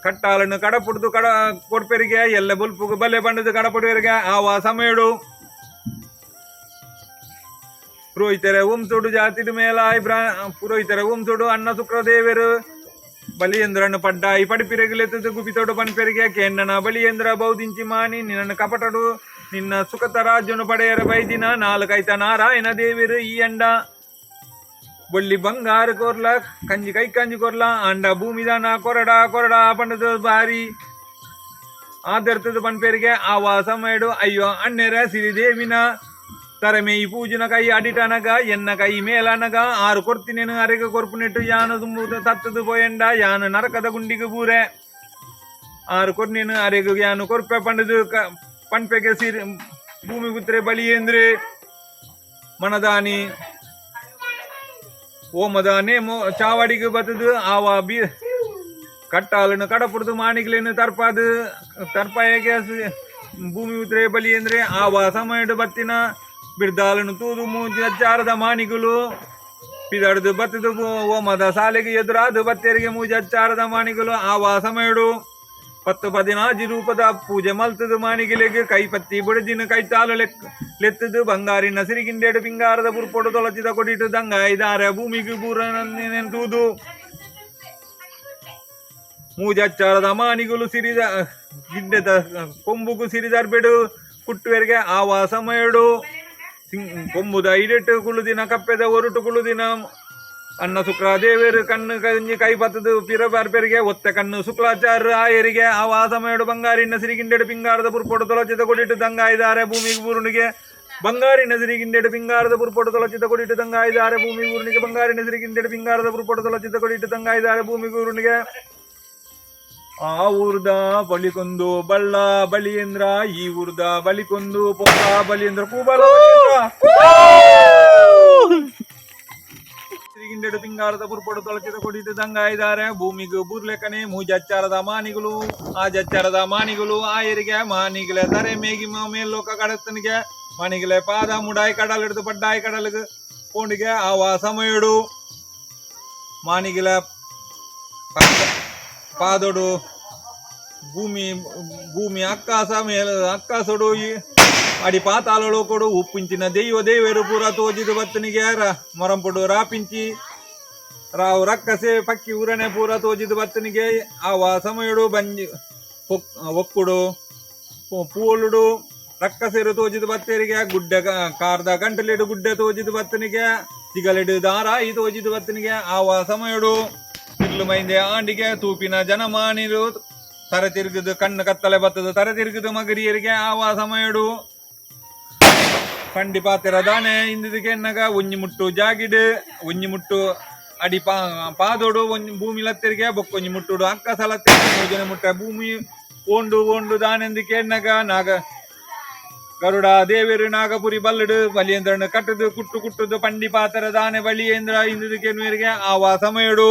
ಕಟ್ಟಾಲನ್ನು ಕಡಪುಡ್ದು ಕಡ ಕೊಡ್ಪೆರಿಗೆ ಎಲ್ಲ ಬುಲ್ಪುಗು ಬಲೆ ಪಂಡದು ಕಡಪುಡುವರಿಗೆ ಆವ ಸಮಯಡು ಪುರೋಹಿತರೆ ಉಂಸುಡು ಜಾತಿಡು ಮೇಲಾಯ್ ಬ್ರಾ ಪುರೋಹಿತರೆ ಉಂಸುಡು ಅನ್ನ ಶುಕ್ರದೇವರು ಬಲಿಯೇಂದ್ರನು ಪಡ್ಡಾಯಿ ಪಡಿಪಿರಗಿಲೆತ್ತದು ಗುಪಿತೋಡು ಪನ್ಪೆರಿಗೆ ಕೆನ್ನನ ಬಲಿಯೇಂದ್ರ ಬೌದಿಂಚಿ ಮಾನಿ ನಿನ್ನನ್ನು ಕಪಟಡು ನಿನ್ನ ಸುಖತ ರಾಜ್ಯನು ಪಡೆಯರ ಬೈದಿನ ನಾಲ್ಕೈತ ನಾರಾಯಣ ದೇವಿರು ಈ ಅಂಡ ಬೊಳ್ಳಿ ಬಂಗಾರ ಕೊರ್ಲ ಕಂಜಿ ಕೈ ಕಂಜಿ ಕೊರ್ಲ ಅಂಡ ಭೂಮಿದಾನ ಕೊರಡ ಕೊರಡ ಪಂಡದ ಬಾರಿ ಆದರ್ತದ ಪನ್ಪೆರಿಗೆ ಆವ ಸಮಯಡು ಅಯ್ಯೋ ಅಣ್ಣೆರ ಸಿರಿದೇವಿನ ತರಮೆ ಈ ಪೂಜಿನ ಕೈ ಅಡಿಟನಗ ಎನ್ನ ಕೈ ಮೇಲನಗ ಆರು ಕೊರ್ತಿನೇನು ಅರೆಗ ಕೊರ್ಪುನೆಟ್ಟು ಯಾನು ತುಂಬುದ ತತ್ತದು ಪೋಯಂಡ ಯಾನು ನರಕದ ಗುಂಡಿಗೆ ಬೂರೆ ಆರು ಕೊರ್ನೇನು ಅರೆಗು ಯಾನು ಕೊರ್ಪೆ ಪಂಡದು ಪನ್ಪೆಗೆ ಸಿರಿ ಭೂಮಿ ಪುತ್ರೆ ಬಲಿಯೇಂದ್ರೆ ಮನದಾನಿ ಓಮದ ನೇಮು ಚಾವಡಿಗೆ ಬತ್ತದು ಆವ ಬಿ ಕಟ್ಟಾಲನ್ನು ಕಡಪುಡ್ದು ಮಾಣಿಗ್ಲೇನು ತರ್ಪಾದು ತರ್ಪಾಯಗೆ ಭೂಮಿ ಉದ್ರೆ ಬಲಿ ಅಂದ್ರೆ ಆವ ಸಮಯಡು ಬತ್ತಿನ ಬಿರ್ದಾಲನ್ನು ತೂದು ಮೂಜಿ ಅಚ್ಚಾರದ ಮಾಣಿಗಳು ಪಿದಡ್ದು ಬತ್ತದು ಓಮದ ಸಾಲೆಗೆ ಎದುರಾದು ಬತ್ತೇರಿಗೆ ಮೂಜಿ ಅಚ್ಚಾರದ ಮಾಣಿಗಳು ಆವ ಸಮಯಡು 10 16 ರೂಪದ ಪೂಜೆ ಮಲ್ತದು ಮಾಣಿಗಿಲೆಗೆ ಕೈಪತ್ತಿ ಬುಡದಿನ ಕೈತಾಲು ಲೆತ್ತದು ಬಂಗಾರಿನ ಸಿರಿಗಿಂಡೇಡು ಪಿಂಗಾರದ ಪುರ್ಪೊಡು ತೊಳಚಿದ ಕೊಡಿಟು ದಂಗ ಐದಾರ ಭೂಮಿಗೆ ಬೂರನೂದು ಮೂಜಚ್ಚಾರದ ಮಾನಿಗುಲು ಸಿರಿದ ಗಿಡ್ಡದ ಕೊಂಬುಗು ಸಿರಿದರ್ಬೆಡು ಕುಟ್ಟುವೆರಿಗೆ ಆವ ಸಮಯಡು ಕೊಂಬುದ ಇಡೆಟ್ಟು ಕುಳುದಿನ ಕಪ್ಪೆದ ಒರುಟು ಕುಳುದಿನ ಅನ್ನ ಶುಕ್ರ ದೇವೇರು ಕಣ್ಣು ಕಂಜಿ ಕೈ ಪತ್ತದು ಪಿರ ಬರ್ಪೆರಿಗೆ ಒತ್ತ ಕಣ್ಣು ಶುಕ್ಲಾಚಾರ್ಯ ಆಯರಿಗೆ ಆವ ಸಮಯಡು ಬಂಗಾರಿನ ಸಿರಿಗಿಂಡೆಡು ಪಿಂಗಾರದ ಪುರ್ಪೊಡು ತೊಲಚಿದ ಕೊಡಿಟ್ಟು ದಂಗಾಯ್ದಾರೆ ಭೂಮಿಗೆ ಬೂರುಣಿಗೆ ಬಂಗಾರಿನ ಸಿರಿಗಿಂಡೆಡು ಪಿಂಗಾರದ ಪುರ್ಪೊಡು ತೊಲಚಿದ ಕೊಡಿಟ್ಟು ದಂಗಾಯ್ದಾರೆ ಭೂಮಿ ಊರುಣಿಗೆ ಬಂಗಾರಿನ ಸಿರಿಗಿಂಡೆಡು ಪಿಂಗಾರದ ಪುರ್ಪೊಡು ತೊಲಚಿದ ಕೊಡಿಟ್ಟು ದಂಗಾಯ್ದಾರೆ ಭೂಮಿ ಊರುಣಿಗೆ ಆ ಊರ್ದ ಬಳಿಕೊಂದು ಬಳ್ಳ ಬಳಿಯೇಂದ್ರ ಈ ಊರ್ದ ಬಳಿಕೊಂದು ಪೊಕ್ಕ ಬಲಿಯೇಂದ್ರ ಕೂಬಲ ಸಿರಿಗಿಂಡೆಡು ಪಿಂಗಾರದ ಪುರ್ಪೊಡು ತೊಳಚಿದ ಕೊಡಿಟ್ಟು ದಂಗಾಯ್ದಾರೆ ಭೂಮಿಗೂ ಬೂರ್ಲೆಕನೆ ಮೂಜಚ್ಚಾರದ ಮಾನಿಗಳು ಆ ಜಚ್ಚಾರದ ಮಾನಿಗಳು ಆಯರಿಗೆ ಮಾನಿಗಳ ತರೆ ಮೇಗಿ ಮೇಲ್ಲೋಕ ಕಡತನಿಗೆ ಮಾನಿಗಳೇ ಪಾದ ಮುಡಾಯಿ ಕಡಲ್ ಹಿಡಿದು ಪಡ್ಡಾಯಿ ಕಡಲಿಗೆ ಪೋಂಡಿಗೆ ಆವ ಸಮಯಡು ಮಾನಿಗಳ ಪಾದೊಡು ಭೂಮಿ ಭೂಮಿ ಅಕ್ಕಾಸ ಮೇಲ ಅಕ್ಕಾಸೊಡು ಈ ಅಡಿ ಪಾತಾಳಳು ಕೊಡು ಉಪ್ಪಿಂಚಿನ ದೈವ ದೇವರು ಪೂರ ತೋಜಿದು ಬತ್ತನಿಗೆ ಮೊರಂಪುಡು ರಾಪಿಂಚಿ ರಾವು ರಕ್ಕಸೆ ಪಕ್ಕಿ ಊರನೆ ಪೂರ ತೋಜಿದು ಬತ್ತನಿಗೆ ಆವ ಸಮಯಡು ಬಂಜಿ ಒಕ್ಕುಡು ಪೂಲುಡು ರಕ್ಕಸೆರು ತೋಜಿದು ಬತ್ತರಿಗೆ ಗುಡ್ಡೆ ಕಾರ್ದ ಗಂಟಲಿಡು ಗುಡ್ಡೆ ತೋಜಿದು ಬತ್ತನಿಗೆ ತಿಗಲಿಡು ದಾರಾಯಿ ತೋಜಿದು ಬತ್ತನಿಗೆ ಆವ ಸಮಯಡು ತಿರ್ಲು ಮೈಂದೆ ಆಂಡಿಗೆ ತೂಪಿನ ಜನಮಾನಿರು ತರೆ ತಿರುಗುದು ಕಣ್ಣು ಕತ್ತಲೆ ಬತ್ತದು ತರೆ ತಿರುಗುದು ಮಗರಿಯರಿಗೆ ಆವ ಸಮಯಡು ಪಂಡಿ ಪಾತೆರ ದಾನೆ ಇಂದಿದಕ್ಕೆ ಎನ್ನಗ ಒಂಜಿ ಮುಟ್ಟು ಜಾಗಿಡು ಒಂಜಿ ಮುಟ್ಟು ಅಡಿ ಪಾದೋಡು ಒಂಜಿ ಭೂಮಿ ಲತ್ತೆರಿಗೆ ಬೊಕ್ಕೊಂಜಿ ಮುಟ್ಟುಡು ಅಕ್ಕ ಸಲತ್ತೆರಿಗೆ ಮೂಜನೆ ಮುಟ್ಟ ಭೂಮಿ ಓಂಡು ಓಂಡು ದಾನೆಂದಿಕೆ ಎನ್ನಗ ನಾಗ ಗರುಡ ದೇವರು ನಾಗಪುರಿ ಬಲ್ಲಡು ಬಲಿಯೇಂದ್ರನ ಕಟ್ಟದು ಕುಟ್ಟು ಕುಟ್ಟುದು ಪಂಡಿ ಪಾತರ ದಾನೆ ಬಲಿಯೇಂದ್ರ ಇಂದಿದಕ್ಕೆ ಎನ್ನುವರಿಗೆ ಆವ ಸಮಯಡು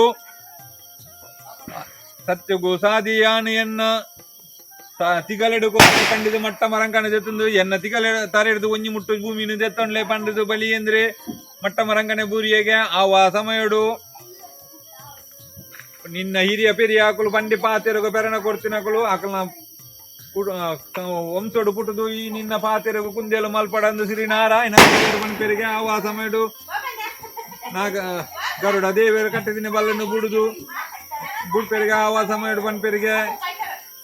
ಸತ್ಯಗು ಸಾದಿಯಾನು ಎನ್ನ ತಿಗಲೆಡು ಕೋಪೆ ಕಂಡಿದು ಮಟ್ಟ ಮರಂಕಣ ದೆತ್ತಂದು ಎನ್ನ ತಿಗಲೆ ತರೆಡ್ದು ಒಂಜಿ ಮುಟ್ಟು ಭೂಮಿನು ದೆತ್ತೊಂಡ್ಲೆ ಪಂಡಿದು ಬಲಿಯೇಂದ್ರೆ ಮಟ್ಟ ಮರಂಕಣೆ ಬೂರಿಯಗೆ ಆವ ಸಮಯಡು ನಿನ್ನ ಹಿರಿಯ ಪೆರಿಯ ಆಕುಲು ಬಂಡಿ ಪಾತೆರಗು ಪೆರಣ ಕೊಡ್ತಿನಕುಲು ಆಕಲ್ನ ವಂಶೋಡು ಪುಟ್ಟುದು ಈ ನಿನ್ನ ಪಾತೆರಗು ಕುಂದೇಲು ಮಲ್ಪಡಂದು ಶ್ರೀ ನಾರಾಯಣ ಪೆರಿಗೆ ಆವ ಸಮಯಡು ನಾಗ ಗರುಡ ದೇವರು ಕಟ್ಟಿದಿನ ಬಲ್ಲನ್ನು ಬುಡುದು ಬುಡ್ಪೆರಿಗೆ ಆವ ಸಮಯಡು ಪನ್ಪೆರಿಗೆ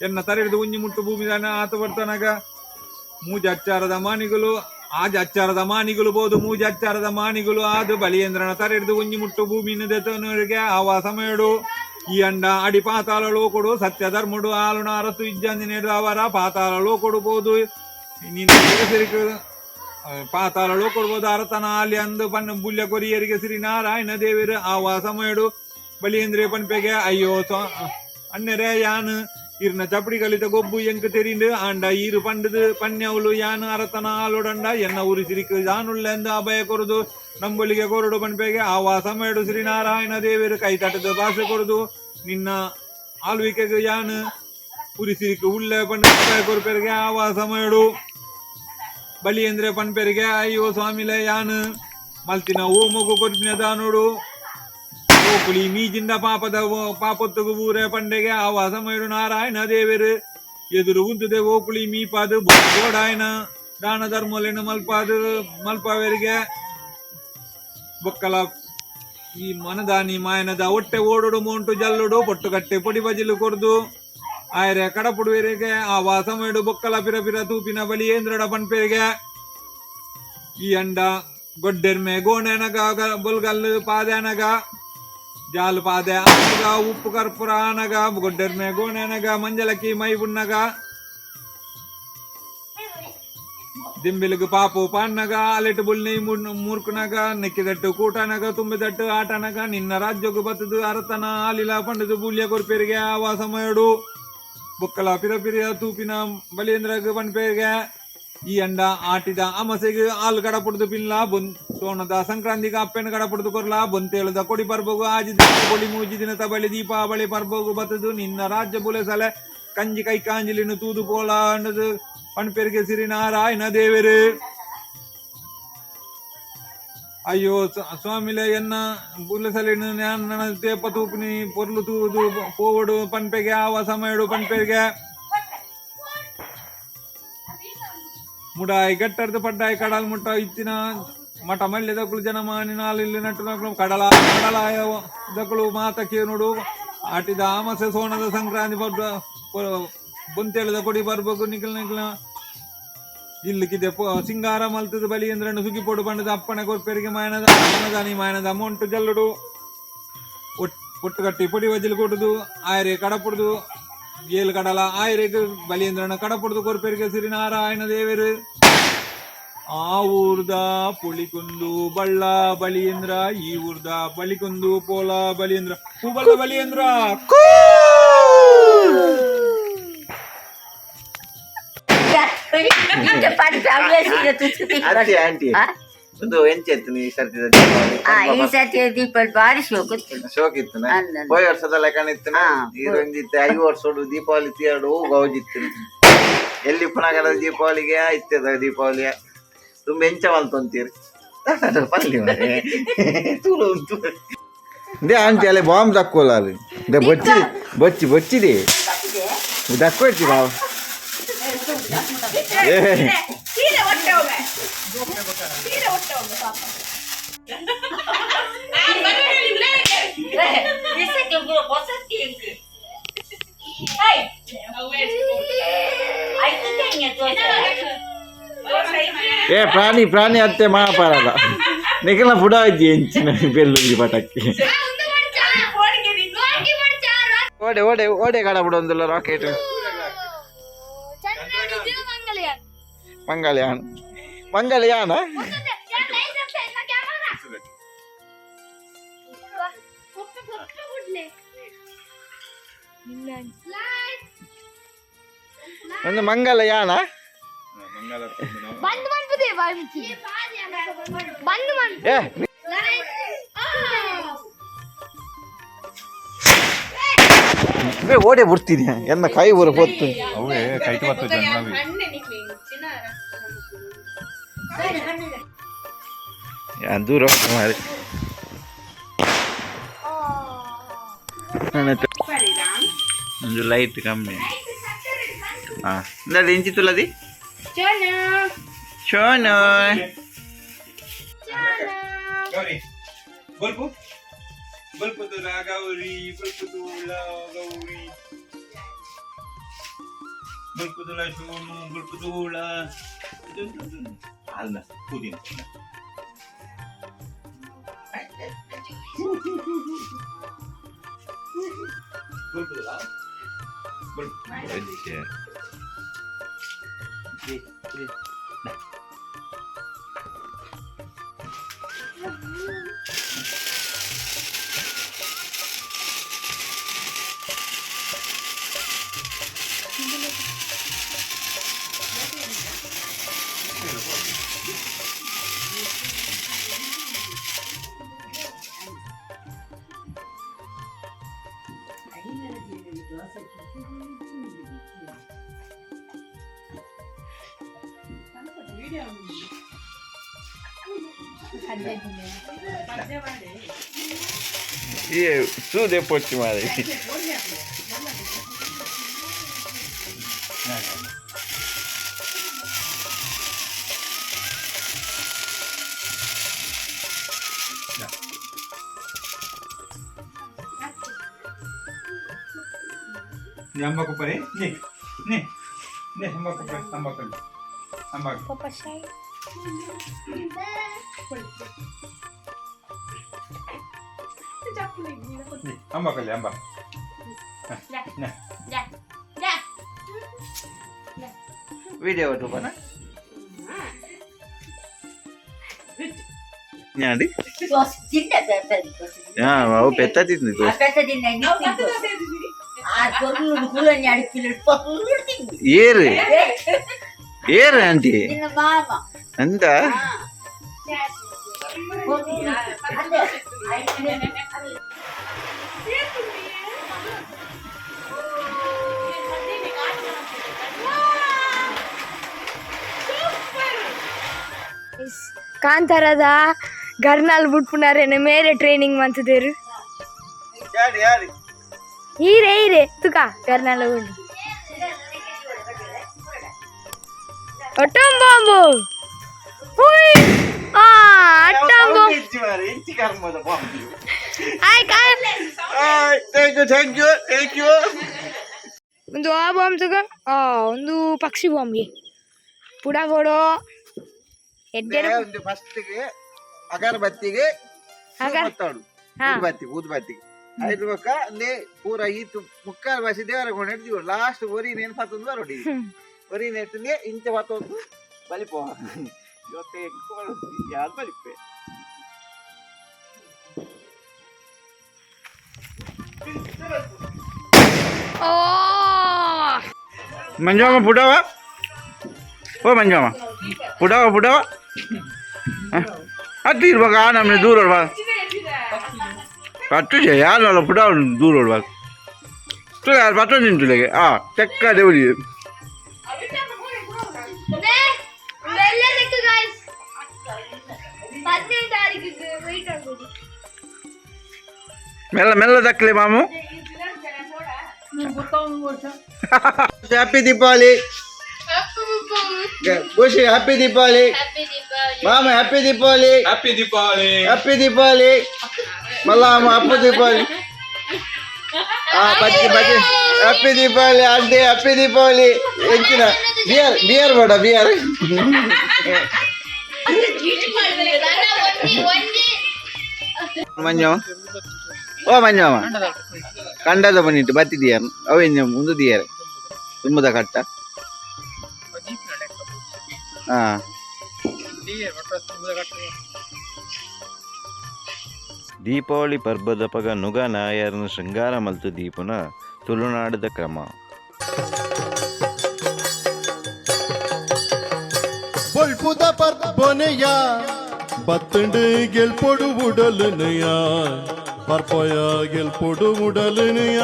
ಎನ್ನ ತರೆಡ್ದು ಉಂಜಿ ಮುಟ್ಟು ಭೂಮಿದಾನ ಆತ ಬರ್ತನಗ ಮೂಜ ಅಚ್ಚಾರದ ಮಾನಿಗಳು ಆಜ ಅಚ್ಚಾರದ ಮಾನಿಗಳು ಬೋದು ಮೂಜ ಅಚ್ಚಾರದ ಮಾನಿಗಳು ಆದು ಬಲಿಯೇಂದ್ರನ ತರೆಡ್ದು ಉಂಜಿ ಮುಟ್ಟು ಭೂಮಿನ ದೆತನರಿಗೆ ಆವ ಸಮಯಡು ಈ ಅಂಡ ಅಡಿ ಪಾತಾಳ ಲೋಕೊಡು ಸತ್ಯ ಧರ್ಮಡು ಆಲುನ ಅರಸು ಇಜ್ಜಂದಿನೇಡು ಅವರ ಪಾತಾಳ ಲೋಕೊಡು ಬೋದು ನಿನ್ನ ಹೆಸರಿಕ ಪಾತಾಳ ಲೋಕೊಡ್ಬೋದು ಅರತನ ಅಲ್ಲಿ ಅಂದು ಪನ್ನ ಬುಲ್ಯ ಕೊರಿಯರಿಗೆ ಶ್ರೀ ನಾರಾಯಣ ದೇವರು ಆವ ಸಮಯಡು ಬಲಿಯೇಂದ್ರೆ ಪನ್ಪೆಗೆ ಅಯ್ಯೋ ಅಣ್ಣರೇ ಯಾನು ಇರ್ನ ಚಪಡಿ ಕಲಿತ ಗೊಬ್ಬು ಎಂಕ್ ತೆರಿಂಡು ಆಂಡ ಈರು ಪಂಡದು ಪನ್ಯவுಲು ಯಾನು ಅರತನ ಆಲೋಡಂಡ ಎನ್ನ ಊರು ಸಿರಿಕು ಯಾನುಳ್ಳೆಂದು ಅಭಯ ಕೊರುದು ನಂಬೊಲಿಗೆ ಕೊರಡು ಪನ್ಪೆಗೆ ಆವ ಸಮಯಡು ಶ್ರೀ ನಾರಾಯಣ ದೇವರು ಕೈ ತಟದು ಭಾಷೆ ಕೊರುದು ನಿನ್ನ ಆಳ್ವಿಕೆಗೆ ಯಾನು ಉರಿಸಿರಿಕು ಉಳ್ಳೆ ಪಂಡ ಅಭಯ ಕೊರುಪೆರಿಗೆ ಆವ ಸಮಯಡು ಬಲಿಯೇಂದ್ರೆ ಪನ್ಪೆರಿಗೆ ಅಯ್ಯೋ ಸ್ವಾಮಿಲೆ ಯಾನು ಮಲ್ತಿನ ಓ ಮಗು ಕೊರ್ಪಿನ ದಾನೋಡು ಓಕುಳಿ ಮೀಜಿಂದ ಪಾಪದ ಪಾಪೊತ್ತುಗು ಊರೆ ಪಂಡೆಗೆ ಆವ ಸಮಯಡು ನಾರಾಯಣ ದೇವರು ಎದುರು ಉಂತುದೆ ಓಕುಳಿ ಮೀಪಾದು ಗೋಡಾಯನ ದಾನ ಧರ್ಮಲೇನು ಮಲ್ಪಾದು ಮಲ್ಪಾವೆರಿಗೆ ಬೊಕ್ಕಲ ಈ ಮನದಾನಿ ಮಾಯನದ ಒಟ್ಟೆ ಓಡುಡು ಮೋಂಟು ಜಲ್ಲುಡು ಪೊಟ್ಟುಕಟ್ಟೆ ಪೊಡಿ ಬಜಿಲು ಕೊರ್ದು ಆಯರೆ ಕಡಪುಡುವೆರಿಗೆ ಆ ವಾಸಮೇಡು ಬೊಕ್ಕಲ ಪಿರ ಪಿರ ತೂಪಿನ ಬಲಿ ಏಂದ್ರಡ ಪನ್ಪೆರಿಗೆ ಈ ಅಂಡ ಗೊಡ್ಡೆರ್ಮೆ ಗೋಣೆನಗ ಬೊಲ್ಗಲ್ಲು ಪಾದೆನಗ ಜಾಲು ಪಾದೆ ಆನಗ ಉಪ್ಪು ಕರ್ಪೂರ ಆನಗ ಗೊಡ್ಡೆರ್ಮೆ ಗೋಣೆನಗ ಮಂಜಲಕ್ಕಿ ಮೈ ಬುಣ್ಣಗ ದಿಂಬಿಲಿಗೆ ಪಾಪು ಪಾಣ್ಣಗ ಅಲೆಟು ಬುಲ್ನಿ ಮೂರ್ಖನಗ ನೆಕ್ಕಿದಟ್ಟು ಕೂಟನಗ ತುಂಬಿದಟ್ಟು ಆಟನಗ ನಿನ್ನ ರಾಜ್ಯಗು ಬತ್ತದು ಅರತನ ಆಲಿಲ ಪಂಡದು ಬೂಲ್ಯ ಕೊರ್ಪೆರಿಗೆ ಆವ ಸಮಯಡು ಬೊಕ್ಕಲ ಪಿರ ಪಿರಿಯ ತೂಪಿನ ಬಲಿಯೇಂದ್ರಗ ಪನ್ಪೆರಿಗೆ ಈ ಅಂಡ ಆಟಿದ ಅಮಸೆಗೆ ಆಲ್ ಕಡಪುಡ್ದು ಪಿಲ್ಲ ಬೊನ್ ಸೋಣದ ಸಂಕ್ರಾಂತಿಗೆ ಅಪ್ಪೆನ ಕಡಪುಡ್ದು ಕೊರ್ಲ ಬೊಂತೇಳುದ ಕೊಡಿ ಪರ್ಬಗು ಆಜಿ ದಿನ ಕೊಡಿ ಮೂಜಿ ದಿನತ ಬಳಿ ದೀಪಾವಳಿ ಪರ್ಬಗು ಬತ್ತದು ನಿನ್ನ ರಾಜ್ಯ ಬುಲೆಸಲೆ ಕಂಜಿ ಕೈ ಕಾಂಜಲಿನ ತೂದು ಪೋಲ ಅನ್ನದು ಪಣ್ಪೆರಿಗೆ ಸಿರಿ ನಾರಾಯಣ ದೇವರು. ಅಯ್ಯೋ ಸ್ವಾಮಿಲೆ ಎನ್ನ ಬುಲೆಸಲಿನ ನನ್ನ ತೇಪ ತೂಪಿನಿ ಪೊರ್ಲು ತೂದು ಪೋವಡು ಪನ್ಪೆಗೆ ಆವ ಸಮಯಡು ಪನ್ಪೆಗೆ ಮುಡಾಯಿ ಗಟ್ಟರ್ದು ಪಡ್ಡಾಯಿ ಕಡಲ್ ಮುಟ್ಟ ಇತ್ತಿನ ಮಠ ಮಲ್ಲೆ ದಕ್ಕಲು ಜನಮಾನಿ ನಾಲಿಲ್ಲಿ ನಟ್ಟು ನಕಲು ಕಡಲ ಕಡಲಾಯ ದಕ್ಕಲು ಮಾತ ಕೇನುಡು ಆಟಿದ ಆಮಸೆ ಸೋಣದ ಸಂಕ್ರಾಂತಿ ಪರ್ಬ ಬೊಂತೇಳದ ಕೊಡಿ ಬರ್ಬೇಕು ನಿಖಲ್ ನಿಖಲ ಇಲ್ಲಕ್ಕಿದೆ ಸಿಂಗಾರ ಮಲ್ತದ ಬಲಿ ಅಂದ್ರೆ ಸುಗಿ ಪೊಡು ಬಣ್ಣದ ಅಪ್ಪಣೆ ಕೊರ್ಪೆರಿಗೆ ಮಾಯನದ ಮಾಯನದಾನಿ ಮಾಯನದ ಅಮೌಂಟ್ ಜಲ್ಲುಡು ಒಟ್ಟು ಕಟ್ಟಿ ಪೊಡಿ ವಜ್ಜಲು ಕೊಡುದು ಆಯರೆ ಕಡಪುಡುದು ಏಳು ಕಡಲ ಆಯರೆಗ್ ಬಲಿಯೇಂದ್ರನ ಕಡಪುಡುದು ಕೊರ್ಪೆರಿಗೆ ಸಿರಿನಾರಾಯಣ ದೇವರು. ಆ ಊರ್ದ ಪುಳಿಕುಂದು ಬಳ್ಳ ಬಲಿಯೇಂದ್ರ, ಈ ಊರ್ದ ಬಲಿಕುಂದು ಪೋಲ ಬಲಿಯೇಂದ್ರ, ಹೂಬಳ್ಳ ಬಲಿಯೇಂದ್ರ. ಅತ್ತಿ ಆಂಟಿ. ಆ? ಒಂದು ಎಂಚ ಇತ್ತು ಈ ಸರ್ತಿದ ದೀಪಾವಳಿ? ಆ, ಈ ಸರ್ತಿ ದೀಪಾವಳಿ ಬಾರಿ ಶೋಕ ಇತ್ತು. ಶೋಕ್ ಇತ್ತು. ಅಂದ್ ಅಂದ್. ಪೋಯಿ ವರ್ಷದ ಲೆಕ್ಕನ ಇತ್ತು. ಹಾ. ಈ ಒಂಜಿತ್ತು 5 ವರ್ಷ ದೀಪಾವಳಿ ತೀರಡು ಗೌಜಿತ್ತು. ಎಲ್ಲಿ ಪುನಗದ ದೀಪಾವಳಿಗೆ ಇತ್ತದ ದೀಪಾವಳಿಯ ತುಂಬ ಎಂಚ ಮಲ್ತೊಂತೀರಿ ಪಲ್ಲಿ ಮಾರ್ರೆ. ತೂಲು ಉಂಟು. They aunty ಅಲ್ಲಿ ಬಾಂಬ್ ದಕ್ಕೋಲ್ಲ ಅಲ್ಲಿ. They ಬೊಚ್ಚಿ ಬೊಚ್ಚಿ ಬೊಚ್ಚಿದೆ ದಕ್ಕೋಯ್ತಿ ಬಾವು. ಏ ಈ ಸರ್ತಿ ಒಬ್ರು ಹೊಸತಿ ಎಂಕ್. ಐದು ತೆಂಗೆ ದೋಸೆ. ಏ ಪ್ರಾಣಿ ಪ್ರಾಣಿ ಅತ್ತೆ ಮಹಾಪಾರದ ನಿಖಲ ಪುಡ ಎಂಚಿನ ಬೆಳ್ಳುಳ್ಳಿ ಪಟಕ್ಕೆ ಓಡೆ ಓಡೆ ಓಡೆ ಕಡ ಬಿಡೊಂದಿಲ್ಲ ರಾಕೆಟ್. ಮಂಗಳಯಾನ ಮಂಗಳಯಾನ. ಒಂದು ಮಂಗಳಯಾನ. ಬಂದ್ ಮನ್ಪುದೆ ಬಂದ್ ಮನ್. ಏ ಬೇ ಓಡೆ ಬಿಡ್ತಿದ್ಯಾ ಎನ್ನ ಕೈ ಬರ ಹೊತ್ತು. ಅವೇ ಕೈಟ್ ಬರ್ತದೆ. ದೂರ ಹೋಗ್ತು ಮಾರ್ರೆ. ಒಂದು ಲೈಟ್ ಕಮ್ಮಿ. ಹಾ ಇಂದಾಡ ಇಂಚಿ ತುಲದಿ ಶೋನು. ಗೌರಿ ಬಲ್ಪು ಬಲ್ಪು ತುಲ ಗೌರಿ ಬಲ್ಪು ತುಲ ಗೌರಿ ಬಲ್ಪು ತುಲ ಶೋನು ಬಲ್ಪು ತುಳ ಅಲ್ಲ ಪುದೀನ. ಬಲ್ಪು ತುಲ ಬಲ್ಪು. ಈ ಸೂದೆ ಪೊಚ್ಚಿ ಮಾರಿ. ಅಂಬಾ ಕುಪ್ಪರಿ ನೇ ನೇ ನೇ ಅಂಬಾ ಕುಪ್ಪರಿ ಅಂಬಾ ಕಲ್ಲು ಅಂಬಾ. ಅಂಬಾ ಕಲ್ಲಿ ಅಂಬಾ. ವಿಡಿಯೋ ಬನ ஞாண்டி. ದೋಸೆ ತಿಂದೆ ದೋಸೆ. ಹಾ ಅವು ಪೆತ್ತ ತಿಂದು. ಆ ಪೆತ್ತ ತಿಂದೆ, ನಿತ್ತಿ ದೋಸೆ. ಆ ಕೊರ್ಲು ಕುಲನಿ ಅಡಿಪಿಲ್ಲ ಪೊರ್ಲು ತಿಂದೆ. ಏರು. ಏರ್ ಆಂಟಿ? ನಿನ್ನ ಮಾಮ. ಎಂತ? ಕಾಂತಾರದ ಗರ್ನಾಲ್ ಬುಟ್ಪುನಾರೇನೆ ಮೇರೆ ಟ್ರೈನಿಂಗ್ ಮಂತದೇರು. ಯಾರು ಯಾರು? ಹೀರೆ ಹೀರೆ ತುಕ ಗರ್ನಾಲ್ ಉಂಡು ಅಟಮ್ ಬಾಂಬು. ಹುಯ್ ಆ ಅಟಮ್ ಬಾಂಬ್. ಆಯ್ ಕಾಯ್. Thank you, thank you, thank you. ಒಂದು ಆ ಬಾಂಬ್ ತುಕ, ಆ ಒಂದು ಪಕ್ಷಿ ಬಾಂಬ್ಗೆ ಪುಡ ಕೊಡೋ ಎಡ್ಡೆ. ಒಂದು ಫಸ್ಟ್ಗೆ ಅಗರಬತ್ತಿಗೆ ಮತ್ತಾಡು. ಊದುಬತ್ತಿ, ಊದುಬತ್ತಿಗೆ ಐದು ಬೊಕ್ಕ ಅಂದೆ ಪೂರ ಈತು ಮುಕ್ಕಾಲು ಭಾಷೆ ದೇವರ ಕೊಂಡು ಹಿಡ್ದಿವಿ. ಲಾಸ್ಟ್ ಒರಿ ನೇನು ಪತ್ತೊಂದು ಬರೋಡಿ ಒರಿ ನೆಟ್ಟಂದೆ ಇಂಚ ಪತ್ತೊಂದು ಬಲಿಪೋ. ಇವತ್ತು ಯಾರು ಬಲಿಪೆ? ಓ. ಮಂಜಮ್ಮ ಪುಡವ, ಓ ಮಂಜಮ್ಮ ಪುಡವ ಪುಡವ ಅದು ಇರುವಾಗ ಆ ನಮ್ಮನೆ ದೂರ ಪತ್ತು ಯಾರಲ್ಲ ಪುಡವ ದೂರ ತುಲೆ ಯಾರು ಪತ್ತು ನಿಂತುಲೆಗೆ ಆ ಚೆಕ್ಕ ದೇವರಿ. ಗಾಯ್ಸ್, 15 ತಾರೀಕಿಗೆ ವೆಯ್ಟ್ ಆಗ್ಬೋದು. ಮೆಲ್ಲ ಮೆಲ್ಲ ದಕ್ಕಲೆ ಮಾಮು. ಹ್ಯಾಪಿ ದೀಪಾವಳಿ ಖುಷಿ, ಹ್ಯಾಪಿ ದೀಪಾವಳಿ ಮಾಮ, happy Deepavali. Happy Deepavali. Happy Deepavali ಮಲ್ಲ, ಅಪ್ಪ ದೀಪಾವಳಿ. ಆ bajji bajji. Happy Deepavali aunty, happy Deepavali. ಹೆಚ್ಚಿನ ಬಿಯರ್ ಬಿಯರ್ ಬೇಡ ಬಿಯರ್. ಮಂಜಮ್ಮ, ಓ ಮಂಜಮ್ಮ, ಕಂಡದ ಬನ್ನಿಟ್ಟು ಬತ್ತಿದೀಯರ್ ಅವೇನು ಮುಂದು ದಿಯರ್ ತುಂಬದ ಕಟ್ಟ. ಹಾ. ದೀಪಾವಳಿ ಪರ್ಬದಪಗ ನುಗ ನಾಯರ್ನ ಶೃಂಗಾರ ಮಲ್ತು ದೀಪುನ ತುಳುನಾಡದ ಕ್ರಮ. ಬೊಳ್ಪುದ ಪರ್ಪೊನೆಯ ಬತ್ತಂಡು ಗೆಲ್ಪೊಡು ಉಡಲನೆಯ, ಪರ್ಪೊಯ ಗೆಲ್ಪೊಡು ಉಡಲನೆಯ.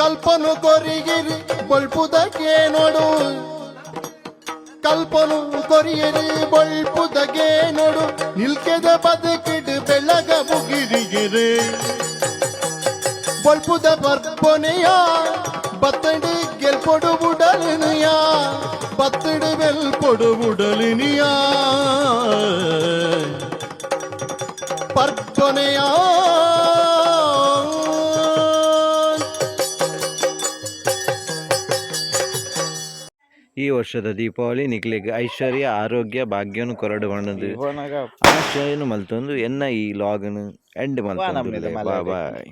ಕಲ್ಪನು ಕೊರಿಗಿರಿ ಬೊಳ್ಪುದಕ್ಕೆ ನೋಡು, ಕಲ್ಪನು ಕೊರಿಯರಿ ಬೊಳ್ಪುದಗೆ ನೋಡು, ನಿಲ್ಕೆದ ಬದುಕಿಡು ಬೆಳಗ ಮುಗಿರಿಗಿರಿ. ಬೊಳ್ಪುದ ಪರ್ಪೊನೆಯ ಬತ್ತಂಡು ಗೆಲ್ಪೊಡು ಉಡಲಿನಿಯ, ಬತ್ತಡು ವೆಲ್ಪೊಡು ಉಡಲಿನಿಯ ಪರ್ಪೊನೆಯ. ಈ ವರ್ಷದ ದೀಪಾವಳಿ ನಿಕ್ಲೆಗ್ ಐಶ್ವರ್ಯ ಆರೋಗ್ಯ ಭಾಗ್ಯನು ಕೊರಡು ಬಣ್ಣದು ಆಶಯನು ಮಲ್ತೊಂದು ಎನ್ನ ಈ ಲಾಗನು ಎಂಡ್ ಮಲ್ತೊಂದು. ಬಾಯ್.